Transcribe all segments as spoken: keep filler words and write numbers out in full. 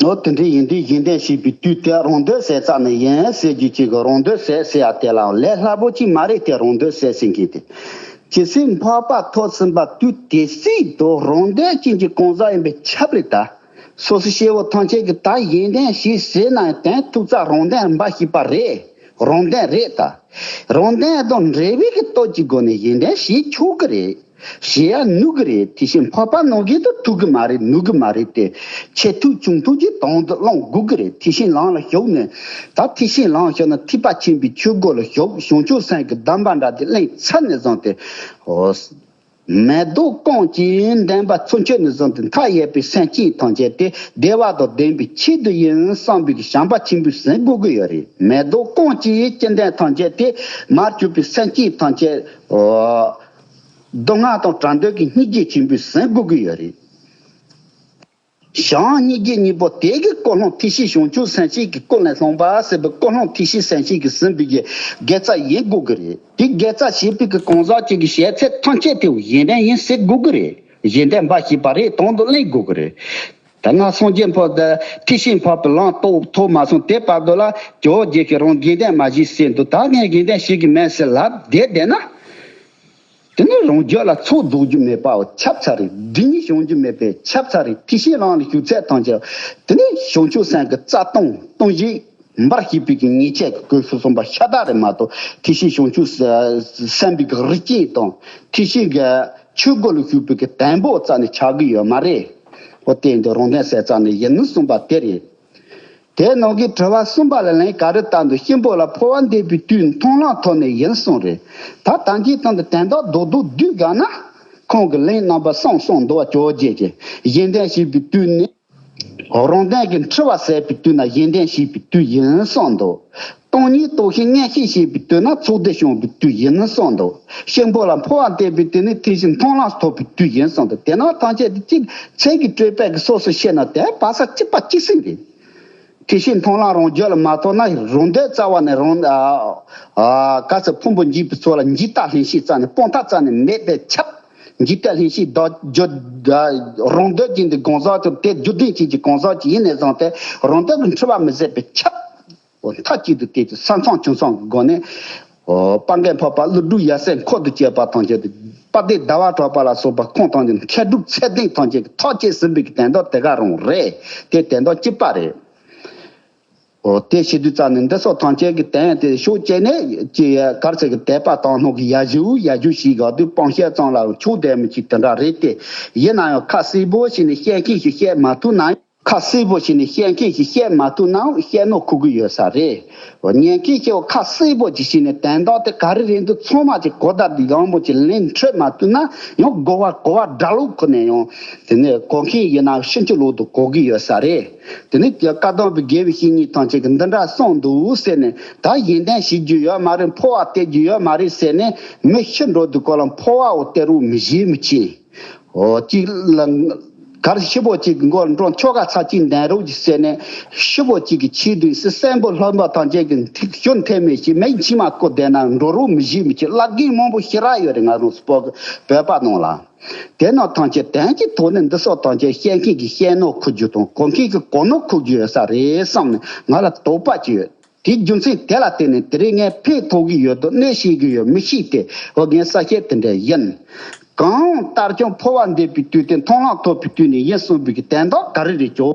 ཨོ་དེ་འདྲ་ཡིན་དུས་གཞན་དོན་བྱེད་པའི་དུས་དེ་རང་དོན་ཟེར་ཙམ་ནི་ཡིན་ཟེར་རྒྱུ་ཅིག་གི་རང་དོན་ཟེར་ཟེར་ཡ་དེ་ལའང་ལས་སླ་པོ་ཅིག་མ་རེད་དེ། རང་དོན་ཟེར་ཟེར་མཁན་དེ། ཇི་སྲིད་འཕགས་པ་ཐོབ་ཟིན་པ་དུས་དེ་སྲིད་དུ་རང་དོན་ཅན་གྱི་གང་ཟག་ཡིན་པས་ཁྱབ་རེད་ད། སོ་སོ་སྐྱེ་བོ་ཐམས་ཅད་ཀྱིས་ད་གཞན་དོན་བྱེད་ཟེར་ན་ཡང་དོན་ཐུག་ཙང་རང་དོན་འབའ་ཞིག་པ་རེད། རང་དོན་རེད་ད། རང་དོན་དང་འབྲེལ་བའི་གི་སྟོབས་ཀྱི་སྒོ་ནས་གཞན་དོན་བྱེད་ཆོག་གི་རེད། བྱེད་ཡ་ནུས་ཀྱི་རེད། དེ་བཞིན་འཕགས་པ་ནང་བཞིན་དུ་ཐུག་གི་མ་རེད། ནུས་ཀྱི་མ་རེད་དེ། ཆེ་ཐུབ་ཆུང་ཐུབ་ཀྱིས་དོན་དུ་བླང་དགོས་ཀྱི་རེད། དེ་བཞིན་ལམ་ལ་ཞུགས་ནས། ད་དེ་བཞིན་ལམ་ཞུགས་ན་ཐེག་པ་ཆེན་པོའི་ཆོས་སྒོ་ལ་ཞུགས། བྱང་ཆུབ་སེམས་ཀྱི་གདམས་པ་འདྲ་དེ་གླེང་ཚར་ནས་བཟུང་སྟེ། འོ། མེ་ཏོག་གང་གིས་འདམ་པ་ཚུན་ཆད་ནས་བཟུང་སྟེ་མཐའ་ཡས་པའི་སེམས་ཅན་ཐམས་ཅད་དེ་བདེ་བ་དང་ལྡན་པའི་ཆེད་དུ་ཡིན་བསམ་པའི་བྱམས་པ་ཆེན་པོས་ཟིན་དགོས་ཀྱི་ཡོད་རེད། མེ་ཏོག་གང་གིས་སྐྱེ་ལྡན་ཐམས་ཅད་དེ་མར་གྱུར་པའི་སེམས་ཅན་ཐམས་ཅད། འོ། སྡུག་བསྔལ་དང་བྲལ་འདོད་ཀྱི་སྙིང་རྗེ་ཆེན་པོས་ཟིན་དགོས་ཀྱི་ཡོད་རེད། བྱམས་སྙིང་རྗེ་གཉིས་པོ་དེ་གི་ཀུན་སློང་ཐེག་ཆེན་བྱང་ཆུབ་སེམས་བསྐྱེད་ཀྱི་ཀུན་ནས་བསླངས་པ་ཟེར་བའི་ཀུན་སློང་ཐེག་ཆེན་སེམས་བསྐྱེད་ཀྱིས་ཟིན་པའི་གི་དགེ་རྩ་ཡིན་དགོས་ཀྱི་རེད། དེ་དགེ་རྩ་བྱེད་པའི་གི་གང་ཟག་ཅིག་གི་བྱས་ཚད་ཐམས་ཅད་དེ་གཞན་དོན་ཡིན་ཟེར་དགོས་ཀྱི་རེད། གཞན་དོན་འབའ་ཞིག་པ་རེད། དོན་དུ་གླེང་དགོས་ཀྱི་རེད། ད་ང་སངས་རྒྱས་འཕགས་ཐེག་ཆེན་འཕགས་པའི་ལམ་རྟོགས་ཐོབ་མ་སོང་། དེ་བར་དུ་ལ་ཇོ་བོ་རྗེ་གིས་རང་གཞན་དོན་མ་བྱེད་ཟེར་འདུག་ད་ངས་གཞན་དོན་བྱེད་ཀྱི་མེད་ཟེར་ལབ་བསྡད་བསྡད་ན། དེ་ནི་རང་རྒྱུད་ལ་ཚོགས་རྫོགས་རྒྱུ་མེད་པའོ། ཁྱབ་ཚར་རེད། སྡུག་བསྔལ་བྱུང་རྒྱུ་མེད་པས་ཁྱབ་ཚར་རེད། ཐེག་ཆེན་ལམ་ལ་ཞུགས་ཚད་ཐམས་ཅད་དེ་ནི་བྱང་ཆུབ་སེམས་ཀྱི་རྩ་ལྟུང་ལྟུང་བྱེད་འབར་བྱེད་པའི་གི་ཉེས་བྱས་ཀྱི་གོས་སུ་སོང་པ་ཤ་སྟག་རེད་མ་གཏོགས། ཐེག་ཆེན་བྱང་ཆུབ་སེམས་དཔའི་གི་རིགས་ཅན་དང་ཐེག་ཆེན་གྱི་ཆོས་སྒོ་ལ་ཞུགས་པའི་གི་དང་པོ་རྩ་ནས་ཆགས་ཀྱི་ཡོད་མ་རེད། འོ་དེ་འདི་རང་དོན་ཟེར་རྩ་ནས་ཡིན་ནོ་གསུངས་པ་དེ་རེད། དེ་ནང་གི་དྲི་བ་གསུམ་པ་ལ་ལན་ག་རེ་བཏབ་འདུག་གཤིན་པོ་ལ་འཕོ་བ་འདེབས་པའི་དུས་མཐོང་ལམ་ཐོབ་ནས་ཡིན་གསུངས་རེད། ད་ད་གིན་སྟེང་དུ་དོན་དག་རྡོག་རྡོག་བསྡུས་དགོས་ན། ཁོང་གི་ལན་རྣམ་པ་གསུམ་གསུངས་འདུག་བ། ཇོ་བོ་རྗེ་གིས་གཞན་དོན་བྱེད་པའི་དུས་ནི། རང་དོན་གྱི་འཁྲི་བ་ཟད་པའི་དུས་ན་གཞན་དོན་བྱེད་པའི་དུས་ཡིན་གསུངས་འདུག་སྟོང་ཉིད་རྟོགས་ཤིང་མངོན་ཤེས་བྱེད་པའི་དུས་ན་ཚོགས་སྡེ་བྱུང་བའི་དུས་ཡིན་གསུངས་འདུག་གཤིན་པོ་ལ་འཕོ་བ་འདེབས་པའི་དུས་ནི་དེ་བཞིན་མཐོང་ལམ་ཐོབ་པའི་དུས་ཡིན་གསུངས་འདུག་དེ་ན་ཐམས་ཅད་དེ་གཅིག་ཚེ་གི་སྤྲོས་པས་ཀྱི་སོ་སོ་ཤེས་ན་དེ་བག་ཆགས་གཅིག་པ་གཅིག་སྲིད་རེད། དེ་བཞིན་མཐོང་ལམ་རང་རྒྱུད་ལ་མ་ཐོབ་ན་རང་དོན་རྩ་བ་ནས་རང་ཨ་ཨ་ག་ཚོད་ཕུང་པོ་འཇིག་པའི་ཚོགས་ལ་འཇིག་ལྟ་ལྷན་སྐྱེས་རྩ་ནས་སྤོང་ཐག་རྩ་ནས་མེད་པས་ཁྱབ། འཇིག་ལྟ་ལྷན་སྐྱེས་བདག་རྒྱུ་རང་དོན་ཅན་གྱི་གང་ཟག་ཚོ་དེ་རྒྱུ་ལྡན་ཅན་གྱི་གང་ཟག་ཅིག་ཡིན་ནས་བཟུང་སྟེ་རང་དོན་གྱི་འཁྲི་བ་མི་ཟད་པས་ཁྱབ། འོ་མཐའ་གཅིག་ཏུ་དེ་ཚོ་ས་མཚམས་ཆུ་མཚམས་ཀྱི་སྒོ་ནས། འོ་དཔལ་ལྡན་འཕགས་པ་ཀླུ་སྒྲུབ་ཡབ་སྲས་འཁོར་དུ་བཅས་པ་ཐམས་ཅད་དེ་དཔལ་ལྡན་ཟླ་བ་གྲགས་པ་ལ་སོགས་པ་ཁོང་ཐམས་ཅད་མཁས་གྲུབ་ཚད་ལྡན་ཐམས་ཅད་ཀྱི་ཐག་བཅད་ཟིན་པའི་གི་དོན་དག་དེ་ག་རང་རེད། དེ་དོན་དག་གཅིག་པ་རེད། འོ་དེ་བྱེད་དུས་ཙམ་ནས་འདི་སོགས་ཐམས་ཅད་ཀྱི་དོན་དེ་ཤུགས་བསྐྱེད་ནས་ཀྱི་གར་ཚད་ཀྱི་དད་པ་དང་སྣང་གི་ཡ་ཞུ་ཡ་ཞུ་ཞིག་ག་དུས་སྤང་བཤད་ཙམ་ལ་ཆོག་བསྡད་མི་ཅིག་དེ་འདྲ་རེད་དེ། ཡིན་ན་ཡང་ཁ་གསལ་པོ་བྱས་ནས་བཤད་མཁན་ཞིག་བཤད་མ་ཐུབ་ན། ཁ་གསལ་པོ་བྱས་ནས་བཤད་མཁན་ཞིག་བཤད་མ་ཐུབ་ནའང་བཤད་ནོར་འཁོར་གི་ཡོད་ས་རེད། ཉན་མཁན་ཞིག་ཁ་གསལ་པོ་ཅིག་བྱས་ནས་དོན་དག་དེ་ག་རེ་རེད་འདུག་ཚང་མ་ཅིག་གོ་བརྡ་འདི་ཡང་མོ་ཅིག་ལན་འཕྲོད་མ་ཐུབ་ན་ཡང་གོ་བ་གོ་བ་སྒྲ་ལོག་ཁུར་ནས་ཡང་དེ་ནས་གོ་མཁན་ཡིན་ན་ཕྱིན་ཅི་ལོག་ཏུ་གོ་གི་ཡོད་ས་རེད། དེ་ནས་བཀའ་གདམས་པའི་དགེ་བའི་བཤེས་གཉེན་ཐམས་ཅད་ཀྱིས་འདི་འདྲ་གསུངས་འདུག་ཟེར་ནས་ད་གཞན་དོན་བྱེད་རྒྱུ་ཡོད་མ་རེད། འཕོ་བ་སྟེར་རྒྱུ་ཡོད་མ་རེད་ཟེར་ནས་མི་ཤི་འགྲོ་དུས་སྐོར་ལ་འཕོ་བའོ་སྟེར་རོགས་མི་བྱེད་མི་བྱེད། འོ་གཅིག་ལ། གར་ཤི་བོ་གཅིག་གི་མགོ་ལ་འགྲོ་ཁྱོ་ག་ཚ་གཅིག་འདན་རོགས་ཀྱི་ཟེར་ནས་ཤི་བོ་གཅིག་གི་ཆེད་དུ་སྲིད་གསན་པོ་ལྷོན་པ་ཐམས་ཅད་ཀྱི་ཐིག་ཤོ་འཐེན་མེད་ཞིག་མེད་མཆིལ་མ་བསྐོར་བསྡད་ན་འགྲོ་རོགས་མི་བྱེད་མི་བྱེད་བླ་རྒན་མང་པོ་ཤི་ར་ཡོད་རེད། ང་རང་སྤོ་བོད་པ་ནང་ལ། དེ་རྣམས་ཐམས་ཅད་དོན་གྱི་ཐོག་ནས་འདི་སོགས་ཐམས་ཅད་བཤད་མཁན་གྱི་བཤད་ནོར་འཁོར་རྒྱུ་དང་གོ་མཁན་གྱི་གོ་ནོར་འཁོར་རྒྱུ་ཡོད་ས་རེད་བསམ་ནས་ང་ལ་དོགས་པ་ཅིག་ཡོད། དེའི་རྒྱུ་མཚན་དེ་ལ་བརྟེན་ནས་དེ་རིང་ངས་ཕན་ཐོགས་ཀྱི་ཡོད་དོ་གནོད་བྱེད་ཀྱི་ཡོད་མི་ཤེས་ཏེ་འོ་ངས་གསལ་བཤད་དེ་འདྲ་ཡིན། གང་ལྟར་ཀྱང་འཕོ་བ་འདེབས་པའི་དུས་དེ་མཐོང་ལམ་ཐོབ་པའི་དུས་ནས་ཡིན་གསུངས་པའི་གི་དོན་དག་ག་རེ་རེད་ཀྱོ།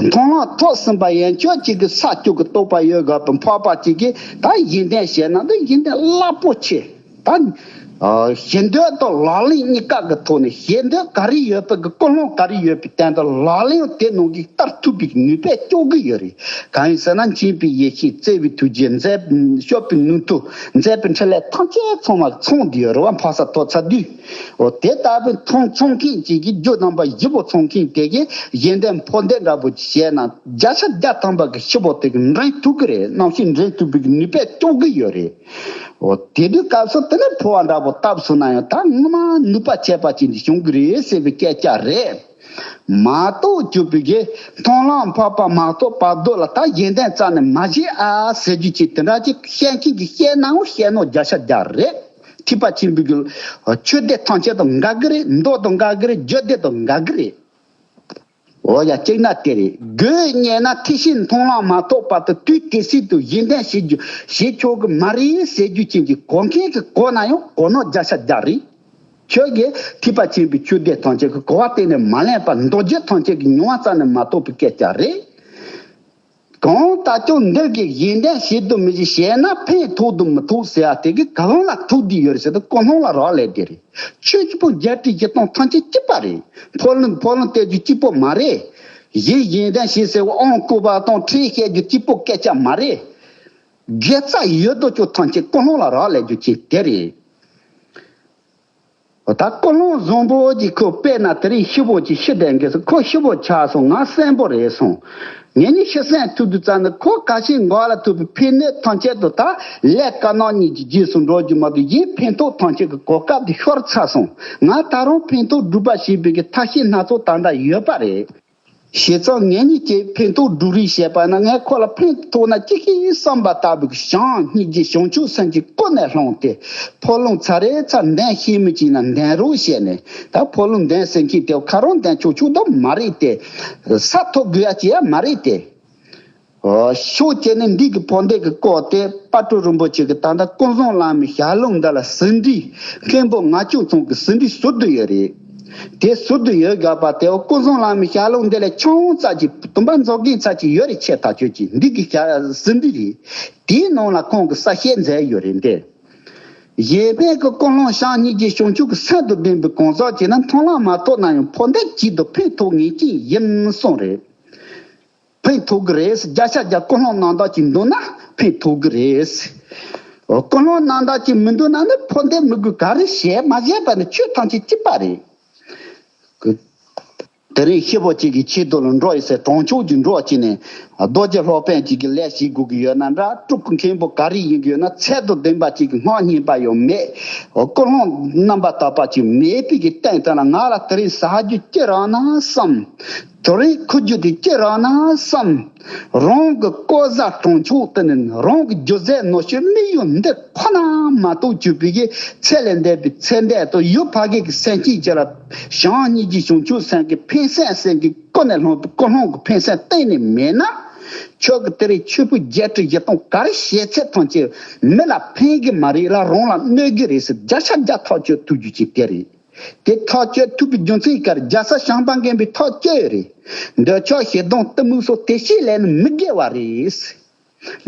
མཐོང་ལམ་ཐོབ་ཟིན་པ་ཡན་ཆོད་ཅིག་གི་ས་བཅུ་གི་རྟོགས་པ་ཡོད་དགོས་པའི་འཕགས་པ་ཅིག་གིས་ད་གཞན་དོན་བྱས་ན་འདི་གཞན་དོན་རླབས་པོ་ཆེ། ད། ཨ། ཞེ་འདོད་དང་ལག་ལེན་གཉིས་ཀ་གི་ཐོག་ནས་ཞེ་འདོད་ག་རེ་ཡོད་པའི་གི་ཀུན་སློང་ག་རེ་ཡོད་པའི་སྟེང་དུ་ལག་ལེན་དེ་ནང་གི་བསྟར་ཐུབ་པའི་ནུས་པས་སྐྱོང་གི་ཡོད་རེད། གང་ཡིན་ཟེར་ན་མཁྱེན་པའི་ཡེ་ཤེས་བརྩེ་བའི་ཐུགས་རྗེ་མཛད་སྤྱོད་པའི་ནུས་མཐུ་མཛད་པའི་འཕྲིན་ལས་ཐམས་ཅད་ཚང་མ་ཚང་བསྡད་ཡོད་རེད་བ། འཕགས་ས་ཐོབ་ཚར་དུས། འོ་དེ་ལྟ་བུའི་ཚང་ཚང་མཁན་ཅིག་གིས་རྒྱུ་རྣམ་པ་བཞི་པོ་ཚང་མཁན་དེ་གིས་གཞན་དོན་ཕོ་འདོད་འདྲ་པོ་ཅིག་བྱས་ན་བརྒྱ་ཆ་བརྒྱ་ཐམ་པ་གི་ཤི་བོ་དེ་གི་འདྲེན་ཐུབ་ཀྱི་རེད། རྣམ་ཤེས་འདྲེན་ཐུབ་པའི་གི་ནུས་པས་སྐྱོང་གི་ཡོད་རེད། འོ་དེ་དུས་སྐབས་སུ་དེ་ནས་འཕོ་བ་འདྲ་པོ་བཏབ་སོང་ན་ཡང་ད་ངོ་མ་ནུས་པ་ཆད་པ་ཅན་དུ་བྱུང་གི་རེད་ཟེར་བའི་སྐད་ཆ་རེད། མ་གཏོགས་གྱུར་པའི་གི་མཐོང་ལམ་འཕགས་པ་མ་ཐོབ་བར་དོ་ལ་ད་གཞན་དོན་རྩ་ནས་མ་བྱེད་ཨ་ཟེར་རྒྱུ་ཅིག་དེ་འདྲ་ཅིག་བཤད་མཁན་གྱིས་བཤད་ནའང་བཤད་ནོ་བརྒྱ་ཆ་བརྒྱ་རེད། ཐེག་པ་ཆེན་པོའི་གི་ཆོས་སྡེ་ཐམས་ཅད་དང་འགལ་གི་རེད། མདོ་དང་འགལ་གི་རེད། རྒྱུད་སྡེ་དང་འགལ་གི་རེད། འོ་ཡ། གཅིག་ན་དེ་རེད། དགོས་ཉེ་ན་ཐེག་ཆེན་མཐོང་ལམ་མ་ཐོབ་བར་དུ་དུས་དེ་སྲིད་དུ་གཞན་དོན་བྱེད་རྒྱུ་བྱེད་ཆོག་གི་མ་རེད་ཟེར་རྒྱུ་ཅན་གྱི་གོ་མཁན་གྱི་གོ་ན་ཡང་གོ་ནོར་བརྒྱ་ཆ་བརྒྱ་རེད། ཁྱོད་ཀྱིས་ཐེག་པ་ཆེན་པོའི་ཆོས་སྡེ་ཐམས་ཅད་ཀྱི་གོ་བ་གཏན་ནས་མ་ལེན་པར་མདོ་རྒྱུད་ཐམས་ཅད་ཀྱི་མྱོང་བ་རྩ་ནས་མ་རྟོགས་པའི་སྐད་ཆ་རེད། གང་ལྟར་ཀྱང་འདིར་གྱི་གཞན་དོན་བྱེད་དུ་མི་བྱེད། བྱས་ན་ཕན་ཐོགས་དུ་མི་ཐོགས་ཟེར་བ་དེ་གི་གང་ལ་ཐུག་བསྡད་ཡོད་རེད་ཟེར་ན་ཀུན་སློང་ལ་རག་ལས་བསྡད་རེད། ཆོས་ཀྱི་དཔོན་བརྒྱད་ཁྲི་བཞི་སྟོང་ཐམས་ཅད་གཅིག་པ་རེད། ཕོ་ལུང་ཕོ་ལུང་སྟོན་རྒྱུ་གཅིག་པོ་མ་རེད། གཞན་གཞན་དོན་བྱེད་ཟེར་བ་ཨང་བཀོད་པ་དང་ཁྲིད་བཤད་རྒྱུ་གཅིག་པོ་སྐད་ཆ་མ་རེད། དགེ་རྩ་ཡོད་དོ་ཅོག་ཐམས་ཅད་ཀུན་སློང་ལ་རག་ལས་རྒྱུ་ཅན་དེ་རེད། ད་ཀུན་སློང་བཟང་པོ་ཅིག་ཁོ་དཔེར་ན་དེ་རིང་ཤི་བོ་ཅིག་ཤི་བསྡད་མཁན་སོང་། ཁོ་ཤི་བོ་ཆགས་སོང་། ང་གསོན་པོ་རེད་སོང་། ངེད་གཉིས་ཤི་གསོན་ཐུག་དུས་ཙམ་ནས་ཁོ་ཁ་ཞེ་འགོག་ལ་ཐུག་པའི་ཕན་གནོད་ཐམས་ཅད་དུ་ད་ལས་དཀར་ནག་གཉིས་ཀྱི་རྗེས་སུ་འགྲོ་རྒྱུ་མ་གཏོགས་གཞན་ཕན་ཐོགས་ཐམས་ཅད་ཀྱི་གོ་སྐབས་དེ་ཤོར་ཚར་སོང་། ང་ད་རུང་ཕན་ཐོགས་སྒྲུབ་པ་བྱེད་པའི་གི་ཐབས་ཤེས་སྣ་ཚོགས་ད་ལྟ་ཡོད་པ་རེད། བྱས་ཙང་ངེད་གཉིས་ཀྱིས་ཕན་ཐོགས་སྒྲུབ་རེས་བྱས་པ་ན་ངས་ཁོ་ལ་ཕན་ཐོགས་ན་ཅི་ཞིག་བསམ་པ་ལྟ་བུའི་བྱམས་སྙིང་རྗེ་བྱང་ཆུབ་སེམས་ཀྱིས་ཀུན་ནས་བསླངས་ཏེ་ཕོ་ལུང་ཚར་རེ་ཚར་འདོན་ཤེས་མི་ཅིག་ན་འདོན་རོགས་བྱས་ནས། ད་ཕོ་ལུང་འདོན་ཟེར་མཁན་དེ་ཁ་རང་འདོན་ཆོག་ཆོག་དོ་མ་རེད་དེ། ས་ཐོབ་དགོས་ཡ་ཅི་ཡ་མ་རེད་དེ། ཨོ། ཤོག་བྱས་ནས་འདི་གི་བོད་འདི་གི་སྐོར་དེ་དཔལ་སྤྲུལ་རིན་པོ་ཆེ་གི་ད་ལྟ་ཀུན་བཟང་བླ་མའི་ཞལ་ལུང་འདི་ལ་ཟིན་བྲིས་མཁན་པོ་ལྔ་བཅུ་ཙམ་གི་ཟིན་བྲིས་ཟུར་དུ་ཡོད་རེད། དེ་ཟུར་དུ་ཡོད་དགོས་པ་དེ་ཀུན་བཟང་བླ་མའི་ཞལ་ལུང་འདི་ལས་ཆུང་ཙག་ཅིག་དུམ་པ་འཛོག་གིན་ཚ་ཅིག་ཡོད་རེད། ཆེ་ཐག་ཆོད་ཅིག་འདི་གི་ཞལ་ཟིན་བྲིས་རེད། དེའི་ནང་ལ་ཁོང་གི་གསལ་བཤད་མཛད་ཡོད་རེད་འདི། གཞན་ཕན་གྱི་ཀུན་སློང་བྱམས་སྙིང་རྗེ་བྱང་ཆུབ་ཀྱི་སེམས་དང་ལྡན་པའི་གང་ཟག་ཅིག་ན་མཐོང་ལམ་མ་ཐོབ་ན་ཡང་ཕོ་འདེབས་གཅིག་ཏུ་ཕན་ཐོགས་ངེས་ཅན་ཡིན་གསུངས་རེད། ཕན་ཐོགས་ཀྱི་རེད། བརྒྱ་ཆ་བརྒྱ་ཀུན་སློང་རྣམ་དག་ཅིག་འདུག་ན་ཕན་ཐོགས་ཀྱི་རེད། ཀུན་སློང་རྣམ་དག་ཅིག་མི་འདུག་ན་ནི་ཕོ་འདེབས་མི་དགོས། ག་རེ་བྱས་མ་བྱས་པ་ནི་ཆོས་ཐམས་ཅད་གཅིག་པ་རེད། དེ་རིང་ཤི་བོ་གཅིག་གི་ཆེད་དུ་ལ་འགྲོ་ཡི་ཟེར་གྲོང་ཆོག་གི་འགྲོ་བ་གཅིག་ནས་རྡོ་རྗེ་སློབ་དཔོན་གཅིག་གི་ལས་བྱེད་དགོས་ཀྱི་ཡོད་ན་འདྲ། སྤྲུལ་སྐུ་མཁན་པོ་ག་རེ་ཡིན་གྱི་ཡོད་ན་ཚད་དང་ལྡན་པ་གཅིག་གི་སྔགས་རྙིང་པ་ཡང་མེད། ཀུན་སློང་རྣམ་པར་དག་པ་ཅིག་མེད་པའི་གི་སྟེང་དུ་ལ་ང་ལ་དེ་རིང་ཟ་རྒྱུ་ཅི་རག་ན་བསམ། དེ་རིང་འཁུར་རྒྱུ་དེ་ཅི་རག་ན་བསམ། རང་གི་ལྐོག་ཟ་གྲོང་ཆོག་དེ་ནི་རང་གི་རྒྱུ་ཟས་ནོར་སྤྱོད་དམིགས་ཡུལ་འདི་ཁོ་ན་མ་གཏོགས་གྱུར་པའི་གི་ཚད་ལས་འདས་པའི་ཚད་འདས་དང་ཡུལ་ཕ་གི་གི་སེམས་ཅན་ཅིག་ལ་བྱམས་སྙིང་རྗེ་བྱང་ཆུབ་སེམས་ཀྱི་ཕན་སེམས་སེམས་ཀྱི་ཀུན་ནས་བསླངས་པའི་ཀུན་སློང་གི་ཕན་སེམས་གཏན་ནས་མེད་ན། ཁྱོད་ཀྱི་དེ་རིང་ཕྱུག་པོ་བརྒྱད་ཁྲི་བཞི་སྟོང་ག་རེ་བྱས་ཚད་ཐམས་ཅད་མི་ལ་ཕན་གི་མ་རེད་ལ་རང་ལ་གནོད་གི་རེད་ཟེར་བརྒྱ་ཆ་བརྒྱ་ཐག་གཅོད་ཐུབ་རྒྱུ་ཅིག་དེ་རེད། དེ་ཐག་གཅོད་ཐུབ་པའི་རྒྱུ་མཚན་ག་རེ། རྒྱལ་ས་བྱམས་པ་མགོན་པོའི་ཐག་གཅོད་རེད། འདོད་ཆགས་ཞེ་སྡང་གཏི་མུག་སོགས་དེ་བཞིན་ལས་ནི་མི་དགེ་བ་རེད།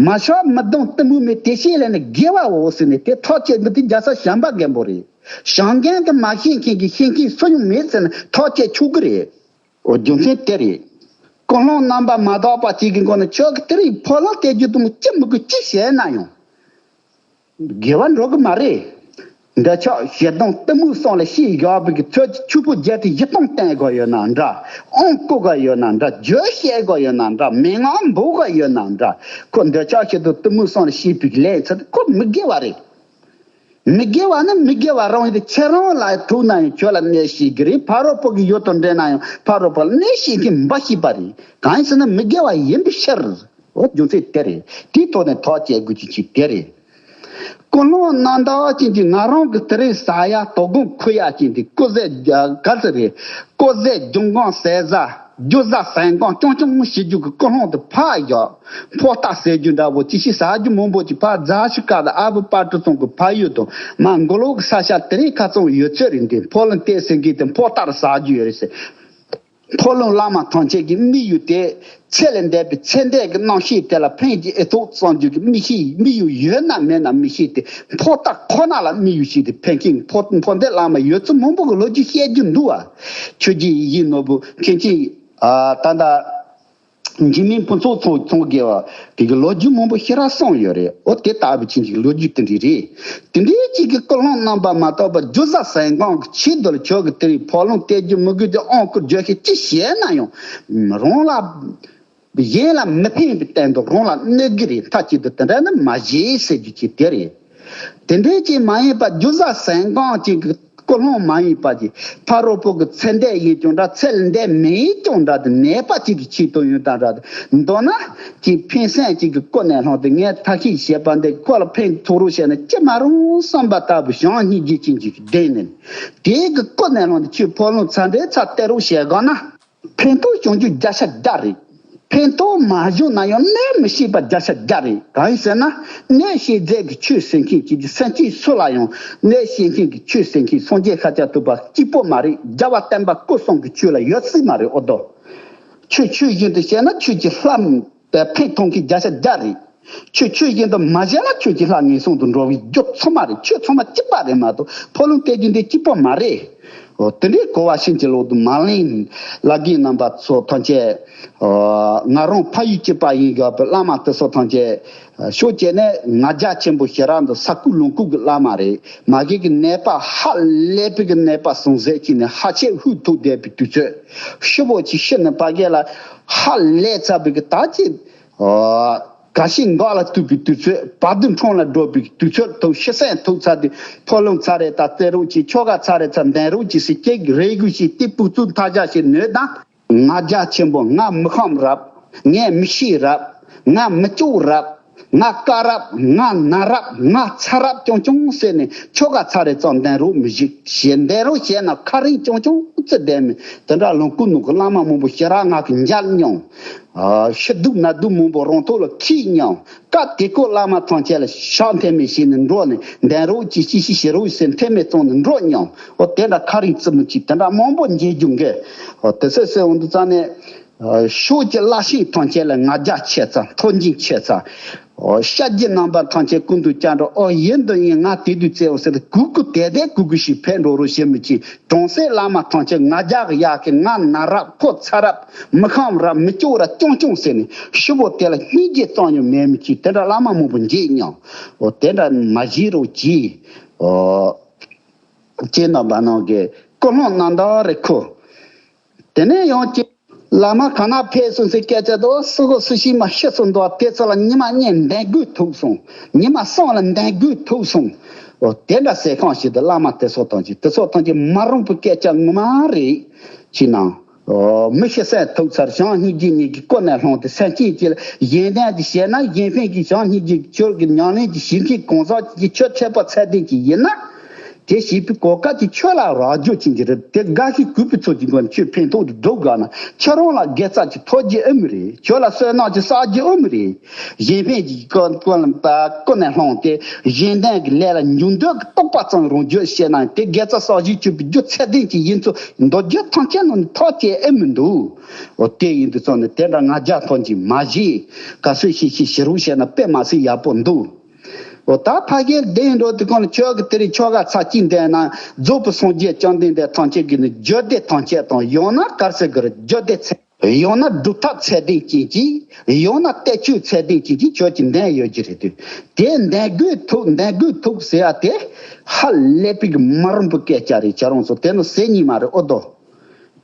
མ་ཆགས་མི་སྡང་གཏི་མུག་མེད་དེ་བཞིན་ལས་ནི་དགེ་བའོ་ཟེར་ནས་དེ་ཐག་གཅོད་འདི་དེ་རྒྱལ་ས་བྱམས་པ་མགོན་པོ་རེད། བྱམས་མགོན་གྱིས་མ་ཤེས་མཁན་གྱིས་ཤེས་མཁན་སུ་ཡང་མེད་ཟེར་ནས་ཐག་གཅོད་ཆོག་གི་རེད། འོ་རྒྱུ་མཚན་དེ་རེད། ཀུན་སློང་རྣམ་པར་མ་དག་པ་ཅིག་གི་སྒོ་ནས་ཁྱོད་ཀྱིས་དེ་རིང་ཕོ་ལུང་སྟོན་རྒྱུ་དུ་མོ་ཅི་མི་དགོས་ཅི་བྱས་ན་ཡང་དགེ་བ་འགྲོ་གི་མ་རེད། འདོད་ཆགས་ཞེ་སྡང་གཏི་མུག་སོགས་ལ་ཤི་བཞག་པའི་གི་ཚོད་ཀྱི་ཕྱུག་པོ་བརྒྱད་ཁྲི་བཞི་སྟོང་བསྟན་དགོས་ཡོད་ན་འདྲ། ཨང་བཀོད་དགོས་ཡོད་ན་འདྲ། རྒྱུ་བཤད་དགོས་ཡོད་ན་འདྲ། མན་ངག་འབུལ་དགོས་ཡོད་ན་འདྲ། ཁོ་འདོད་ཆགས་ཞེ་སྡང་གཏི་མུག་སོགས་ལ་ཤི་བའི་གི་ལས་ཚོད་ཁོ་མི་དགེ་བ་རེད། མི་དགེ་བ་ནི་མི་དགེ་བ་རང་ཡིན་ཏེ་ཁྱེད་རང་ལ་ཐུག་ན་ཡང་ཁྱོད་ལ་གནོད་བྱེད་ཀྱི་རེད། ཕ་རོལ་པོ་གི་ཡུལ་དུ་འདྲེན་ན་ཡང་ཕ་རོལ་པོ་ལ་གནོད་བྱེད་མཁན་འབའ་ཞིག་པ་རེད། གང་ཡིན་ཟེར་ན་མི་དགེ་བ་ཡིན་པའི་ཕྱིར། འོ་རྒྱུ་མཚན་དེ་རེད། དེའི་ཐོག་ནས་ཐག་བཅད་དགོས་ཀྱི་ཅིག་དེ་རེད། ཀུན་སློང་རྣམ་དག་ཅན་གྱི་ང་རང་གི་དེ་རིང་ཟ་ཡ་དོ་དགོང་འཁུར་ཡ་ཅན་དེ་ཀོ་ཟས་ག་ཚོད་རེད། ཀོ་ཟས་ལྗོན་སྒང་ཟས་ཟ། རྒྱུ་ཟ་ཟན་གང་རྐྱང་རྐྱང་བྱེད་རྒྱུ་གི་ཀུན་སློང་དེ་ཕར་བཞག་ཕོ་རྟགས་ཟེར་རྒྱུ་འདྲ་བོ་ཅི་ཞིག་ཟ་རྒྱུ་མང་པོ་ཅིག་ཕར་རྫ་ཆུ་ཁ་དང་ཨ་བུ་པ་ཏྲུ་ཚང་གི་ཕ་ཡུལ་དང་མ་མགོ་ལོག་གི་ས་ཆ་དེ་རིང་ཁ་ཚང་ཡོད་ཚོད་རེད། འདི་ཕོ་ལུང་སྟོན་ཟེར་མཁན་དེ་ཕོ་རྟགས་ཟ་རྒྱུ་ཡོད་རེད་ཟེར། ཕོ་ལུང་བླ་མ་ཐམས་ཅད་ཀྱི་དམིགས་ཡུལ་དེ་ཚད་ལས་འདས་པའི་ཚད་འདས་ཀྱི་རྣམ་ཤེས་དེ་ལ་ཕན་གྱི་ཨེ་ཐོག་བསམ་རྒྱུ་གི་དམིགས་ཤེས་དམིགས་ཡུལ་ཡོད་ན་མེད་ན་མི་ཤེས་ཏེ་ཕོ་རྟགས་ཁོ་ན་ལ་དམིགས་ཡུལ་ཞིག་དེ་ཕན་མཁན་ཕོ་ཕོ་འདེབས་བླ་མ་ཡོད་ཚད་མང་པོ་གི་ལོ་རྒྱུས་བཤད་རྒྱུ་འདུག་བ། ཆོས་རྗེ་ཡིད་བཞིན་ནོར་བུ་མཁན་ཆེན། ཨ། ད་ལྟ་འཇིགས་མེད་ཕུན་ཚོགས་ཚོགས་ཚོགས་དགེ་བ་དེ་གི་ལོ་རྒྱུས་མང་པོ་ཞེ་དྲག་གསུངས་ཡོད་རེད། འོ་དེ་ལྟ་བུ་ཅན་གྱི་ལོ་རྒྱུས་དེ་འདྲ་རེད། དེ་འདྲའི་ཅིག་གི་ཀུན་སློང་རྣམ་པར་མ་དག་པ་རྒྱུ་ཟ་ཟན་གང་གི་ཆེད་དུ་ལ་ཁྱོད་ཀྱི་དེ་རིང་ཕོ་ལུང་སྟོན་རྒྱུ་མི་དགོས་ཏེ་ཨང་ཀི་བརྗོད་ཤེས་ཅི་བྱས་ན་ཡང་རང་ལ་གཞན་ལ་མི་ཕན་པའི་སྟེང་དུ་རང་ལ་གནོད་ཀྱི་རེད། མཐའ་གཅིག་ཏུ་དེ་འདྲ་ནི་མ་བྱེད་ཟེར་རྒྱུ་ཅིག་དེ་རེད། དེ་འདྲའི་ཅིག་མ་ཡིན་པ་རྒྱུ་ཟ་ཟན་གང་ཅིག་གི་ཀུན་སློང་མ་ཡིན་པ་ཅིག་ཕ་རོལ་པོ་གི་ཚད་འདས་ཡིན་ཀྱང་འདྲ། ཚད་འདས་མིན་ཀྱང་འདྲ། དེ་ནད་པ་ཅིག་གི་ཆེད་དུ་ཡོད་དང་འདྲ། མདོར་ན་ཅིག་ཕན་སེམས་ཅིག་གི་ཀུན་ནས་བསླངས་ཏེ་ངས་ཐབས་ཤེས་བྱས་པ་འདི་ཁོ་ལ་ཕན་ཐོགས་རོགས་བྱས་ན་ཅི་མ་རུང་བསམ་པ་ལྟ་བུ་བྱམས་སྙིང་རྗེ་ཅན་ཅིག་གི་ལྡན་ནས་དེ་གི་ཀུན་ནས་བསླངས་ཏེ་ཁྱོད་ཕོ་ལུང་ཚ་འདྲེ་ཚ་སྟེར་རོགས་བྱས་ག་ན། ཕན་ཐོགས་བྱུང་རྒྱུ་བརྒྱ་ཆ་བརྒྱ་རེད། ཕན་ཐོགས་མ་བྱུང་ན་ཡང་གནོད་མི་ཤེས་པ་བརྒྱ་ཆ་བརྒྱ་རེད། གང་ཡིན་ཟེར་ན། གནོད་བྱེད་མཛད་ཀྱི་ཆོས་ཟེར་མཁན་གྱི་སེམས་ཅན་སུ་ལ་ཡང་གནོད་བྱེད་མཁན་གྱི་ཆོས་ཟེར་མཁན་སངས་རྒྱས་ཤཱཀྱ་ཐུབ་པ་གཅིག་པོ་མ་རེད། རྒྱལ་བ་བསྟན་པ་སྐུ་གསུམ་གྱི་ཆོས་ལ་ཡོད་སྲིད་མ་རེད། ཨོ་དོ། ཆོས་ཆོས་བཞིན་དུ་བྱས་ན་ཆོས་ཀྱི་ལྷ་ཕན་ཐོགས་མཁན་བརྒྱ་ཆ་བརྒྱ་རེད། ཆོས་ཆོས་བཞིན་དུ་མ་བྱས་ན་ཆོས་ཀྱི་ལྷ་ངན་སོང་དུ་འགྲོ་བའི་རྒྱུ་ཚང་མ་རེད། ཆོས་ཚང་མ་གཅིག་པ་རེད་མ་གཏོགས་ཕོ་ལུང་སྟེ་རྒྱུ་འདི་གཅིག་པོ་མ་རེད། འོ་དེ་འདྲའི་གོ་བ་ཕྱིན་ཅི་ལོག་ཏུ་མ་ལེན། བླ་རྒན་རྣམ་པ་ཚོ་ཐམས་ཅད། ང་རང་ཕ་ཡུལ་གཅིག་པ་ཡིན་དགོས་པའི་བླ་མ་དེ་ཚོ་ཐམས་ཅད། ཤོག་བྱས་ནས་ང་རྒྱལ་ཆེན་པོ་ཞེ་དྲག་འདུག་ས་ཁུག་ལུང་ཁུག་གི་བླ་མ་རེད། མ་གི་གི་ནད་པ་ཧ་ལས་པའི་གི་ནད་པ་ཟུང་ཟད་ཀྱི་ནས་ཧ་ཆད་ཧུད་ཐུག་བསྡད་པའི་དུས་ཚོད། ཤི་བོ་ཅིག་ཤི་ནས་ཕ་གི་ལ་ཧ་ལས་ཚ་བའི་གི་ད་ཅི། ག་ཤིང་འགག་ལ་ཐུག་པའི་དུས་ཚོད། བ་དུ་འཕྲང་ལ་འགྲོ་བའི་དུས་ཚོད་དུ་ཤི་གསོན་ཐུག་ཚར་དུས་ཕོ་ལུང་ཚར་རེ་ད་བཙལ་རོགས་ཀྱིས། ཆོ་ག་ཚར་རེ་ཚར་འདོན་རོགས་ཀྱིས་ཟེར་ཀྱེ་རེ་སྐུལ་ཞིག་སྟེ་སྤུ་ཚུགས་མཐའ་རྒྱ་ཞིག་ནོས་དང་། ང་རྒྱལ་ཆེན་པོ། ང་མི་ཁོམ་རབ། ངས་མི་ཤེས་རབ། ང་མི་སྐྱོ་རབ། ང་དཀའ་རབ། ང་ན་རབ། ང་ཚ་རབ་ཀྱང་ཀྱང་ཟེར་ནས་ཆོ་ག་ཚར་རེ་ཙམ་འདོན་རོགས་མི་ཞིག་ཞེས་འདོན་རོགས་བྱས་ན་ཁ་རིང་ཀྱང་ཀྱང་ཙི་བསྡད་མི་དེ་འདྲ་ལུང་ཁུག་ནང་གི་བླ་མ་མང་པོ་ཞེ་དྲག་ང་གི་མཇལ་མྱོང་། ཤི་སྡུག་ན་སྡུག་མང་པོ་རང་ཐོག་ལ་ཁྱེར་མྱོང་། སྐབས་དེ་ཀོ་བླ་མ་ཐམས་ཅད་ལ་ཕྱག་འཐེན་མི་བྱས་ནས་འགྲོ་ནས་འདོན་རོགས་ཀྱིས་ཅི་ཞིག་བྱེད་རོགས་ཟེར་འཐེན་མི་བཙོང་ནས་འགྲོ་མྱོང་། འོ་དེ་འདྲ་ཁ་རིང་ཙི་མི་གཅིག་དེ་འདྲ་མང་པོ་མཇལ་རྒྱུ་འགའ། འོ་དེ་སེ་སེ་འོང་དུ་ཙང་ནས། ཕྱོགས་ཀྱི་བླ་ཆེན་ཐམས་ཅད་ལ་ང་རྒྱལ་ཆེ་ཙང་ཐོ་འགྱིང་ཆེ་ཙང་། ཤཱཀྱའི་རྣམ་པ་ཐམས་ཅད་ཀུན་ཏུ་སྐྱབས་འགྲོ། ཨོ་ཡིན་དུ་ཡིན། ང་དེ་དུས་བཙལ་བ་ཟེར་ཏེ་གུ་གུ་དེ་དེ་གུ་གུ་ཞིག་ཕེབས་འགྲོ་རོགས་བྱེད་མི་གཅིག་གྲོང་གསེབ་བླ་མ་ཐམས་ཅད་ང་རྒྱལ་གི་ཡག་གི། ང་ན་རབ། ཁོ་ཚ་རབ། མི་ཁམ་རབ། མི་སྐྱོ་རབ་ཀྱང་ཀྱང་ཟེར་ནས་ཤི་བོ་དེ་ལ་སྙིང་རྗེ་ཙམ་ཡང་མེད་མི་གཅིག་དེ་འདྲ་བླ་མ་མང་པོ་མཇལ་མྱོང་། ཨོ་དེ་འདྲ་མ་བྱེད་རོགས་གྱིས། ཨོ་ཁྱེད་རྣམ་པ་རྣམས་ཀྱིས་ཀུན་སློང་རྣམ་དག་རེ་ཁུར། དེ་ནས་ཡང་ཅིག་བླ་མ་ག་ན་ཕེབས་སོང་ཟེར་སྐད་ཆ་དོ་སུ་གོ་སུ་ཤི་མ་ཤི་སོང་འདུག་དེ་ཚོ་ལ་ཉི་མ་གཉིས་འདེམས་དགོས་ཐུག་སོང་། ཉི་མ་གསུམ་ལ་འདེམས་དགོས་ཐུག་སོང་། འོ་དེ་འདྲ་ཟེར་ཁང་ཞིག་ཏུ་བླ་མ་དེ་ཚོ་ཐམས་ཅད་དེ་ཚོ་ཐམས་ཅད་མ་རུང་པའི་སྐད་ཆ་ངོ་མ་རེད། ཅི་ན། འོ་མི་ཤི་གསོན་ཐུག་ཚར་བྱང་སྙིང་རྗེ་གཉིས་ཀྱི་སྐུ་ནས་ལྷུང་སྟེ་སེམས་ཅན་གྱི་གཞན་དོན་དུ་བྱས་ན་གཞན་ཕན་གྱི་བྱང་སྙིང་རྗེ་གི་ཆོས་ཀྱི་ཉམས་ལེན་གྱི་བྱེད་མཁན་གང་ཟག་ཅིག་གི་ཆོས་འཆད་པ་ཚད་ལྡན་ཅིག་ཡིན་ན། དེ་བྱེད་པའི་གོ་སྐབས་ཀྱི་ཆོས་ལ་རག་རྒྱུ་ཅན་གྱི་རེད། དེ་དགའ་ཞིག་གུས་པའི་ཚུལ་གྱི་སྒོ་ནས་ཆོས་ཕན་ཐོགས་དུ་སྒྲུབ་དགོས་ན་ཁྱེད་རང་ལ་དགེ་རྩ་ཅིག་ཐོབ་རྒྱུ་ཨེ་མི་རེད། ཁྱོད་ལ་བསོད་ནམས་ཅིག་བསགས་རྒྱུ་ཨེ་མི་རེད། གཞན་ཕན་གྱི་ཀུན་ཀུན་ཀུན་ནས་བསླངས་ཏེ་གཞན་དོན་གྱི་ལས་ལ་འཇུག་འདོད་ཀྱི་རྟོག་པ་ཙམ་རང་རྒྱུད་བཤད་ན་དེ་དགེ་རྩ་བསགས་ཞིག་བཅུག་པའི་རྒྱུ་ཚད་ལྡན་ཅིག་ཡིན་ཚུལ་མདོ་རྒྱུད་ཐམས་ཅད་ནང་ནས་ཐོགས་བཅས་ཨེ་མི་འདུག་འོ་དེ་ཡིན་དུས་ཙང་ནས་དེ་འདྲ་ང་རྒྱལ་ཐོག་ཅིག་མ་བྱེད། ག་ཚོད་ཤིག་ཤིག་ཞི་རུ་བཤད་ན་དཔེ་མ་སྲིད་ཡག་པོ་འདུག་འོ་ད་ཕ་གིར་བསྡད་འགྲོ་དུས་གང་ལ་ཁྱོད་ཀྱི་དེ་རིང་ཆོ་ག་ཚར་གཅིག་འདོན་ན་རྫོགས་པའི་སངས་རྒྱས་བཅོམ་ལྡན་འདས་ཐམས་ཅད་ཀྱི་ནི་རྒྱུད་སྡེ་ཐམས་ཅད་དང་ཡང་ན་གར་སེ་གི་རྒྱུད་སྡེ་ཚད་ཡང་ན་སྒྲུབ་ཐབས་ཚད་ལྡན་ཅན་གྱི་ཡང་ན་གཏད་ཆོས་ཚད་ལྡན་ཅན་གྱི་ཁྱོད་ཀྱི་འདོན་ཡོད་ཀྱི་རེད་དུས་དེ་འདོན་དགོས་ཐུག་འདོན་དགོས་ཐུག་ཟེར་ཡ་དེ་ཧ་ལས་པའི་གི་མ་རུང་པའི་སྐད་ཆ་རེད། ཁྱེད་རང་ཚོ་དེ་ནི་ཟེར་ཉན་མ་རེད། ཨོ་དོ།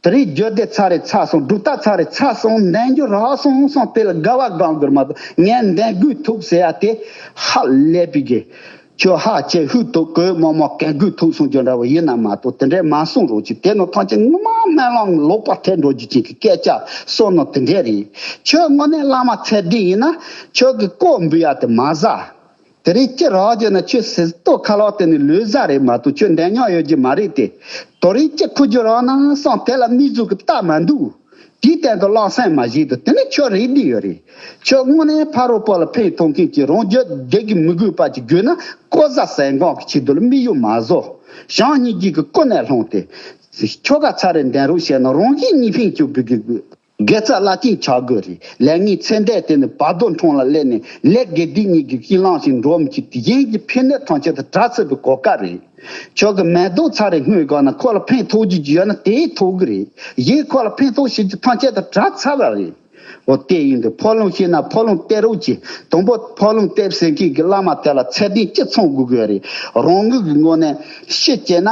དེ་རིང་རྒྱུད་སྡེ་ཚར་རེ་ཚར་སོང་། སྒྲུབ་རྟགས་ཚར་རེ་ཚར་སོང་། འདོན་རྒྱུ་རག་སོང་སོང་དེ་ལ་དགའ་བ་སྒོམ་དགོས་མ་གཏོགས་ངས་འདོན་དགོས་ཐུག་ཟེར་ཡ་དེ་ཧ་ལས་པའི་གི་ཁྱོད་ཧ་ཅེ་ཧུད་དུ་གོས་མོག་མོག་གན་དགོས་ཐུག་སོང་རྒྱུ་འདྲ་བོ་ཡིན་ན་མ་གཏོགས་དེ་འདྲས་མ་གསུང་རོགས་གྱིས། དེ་ནི་ཐམས་ཅད་ངོ་མ་སྨོན་ལམ་ལོག་པ་ཐེབས་འགྲོ་རྒྱུ་ཅན་གྱི་སྐད་ཆ་གསུང་ནོ་དེ་འདྲས་རེད། ཁྱོད་དངོས་གནས་བླ་མ་ཚད་ལྡན་ཡིན་ན་ཁྱོད་ཀྱི་ལྐོག་འབུལ་ཡ་དེ་མ་ཟ། དེ་རིང་ཅི་རག་བྱས་ན་ཁྱོད་ཟེར་ལྟོ་ཁ་ལག་དེ་ནི་ལོས་ཟ་རེད་མ་གཏོགས་ཁྱོད་འདོན་མྱོང་ཡོད་ཀྱི་མ་རེད་དེ། དོ་རིང་ཅི་ཁུ་རྒྱུ་རག་ན་བསམ་དེ་ལ་མི་ཟུག་གི་ལྟ་མ་འདུག་དེའི་སྟེང་དུ་བློ་སེམས་མ་བཞེས་དུ་དེ་ནི་ཁྱོད་རེད་འདི་ཡོད་རེད། ཁྱོད་དངོས་གནས་ཕ་རོལ་པོ་ལ་ཕན་ཐོགས་མཁན་གྱི་རང་རྒྱུད་བདེ་གི་མི་དགོས་པ་ཅིག་དགོས་ན་ལྐོག་ཟ་ཟན་གང་གི་ཆེད་དུ་ལ་མི་གཡོ་མ་བཟོ། བྱང་སྙིང་རྗེ་གི་ཀུན་ནས་བསླངས་ཏེ། ཆོ་ག་ཚར་རེ་འདོན་རོགས་བྱས་ན་རང་གཞན་གཉིས་ཕན་གྱུར་པའི་གི་དགེ་རྩ་བླ་ཆེན་ཆགས་དགོས་རེད། ལས་ངན་ཚེ་འདས་དེ་ནི་བར་དོ་འཕྲང་ལ་སླེབས་ནས་ལས་དགེ་སྡིག་གཉིས་ཀྱི་ཤིང་ལང་ཞིག་འགྲོ་མི་བྱེད་དེ་གཞན་གྱི་ཕན་གནོད་ཐམས་ཅད་དུ་བྲལ་ཚུལ་གྱི་གོ་སྐབས་རེད། ཁྱོད་ཀྱི་མེ་ཏོག་ཚར་རེ་སྔོན་གང་ན་ཁོ་ལ་ཕན་ཐོགས་རྒྱུ་ཡོད་ན་དེས་ཐོགས་ཀྱི་རེད། གཞན་ཁོ་ལ་ཕན་ཐོགས་བྱེད་རྒྱུ་ཐམས་ཅད་དུ་བྲལ་ཚར་བ་རེད། འོ་དེ་ཡིན་དུས་ཕོ་ལུང་ཤེས་ན་ཕོ་ལུང་བལྟས་རོགས་གྱིས། དང་པོ་ཕོ་ལུང་བལྟས་ཟེར་མཁན་གྱི་བླ་མ་དེ་ལ་ཚད་ལྡན་གཅིག་ཚང་དགོས་ཀྱི་ཡོད་རེད། རང་ངོས་ཀྱི་ངོས་ནས་ཤི་བྱས་ན།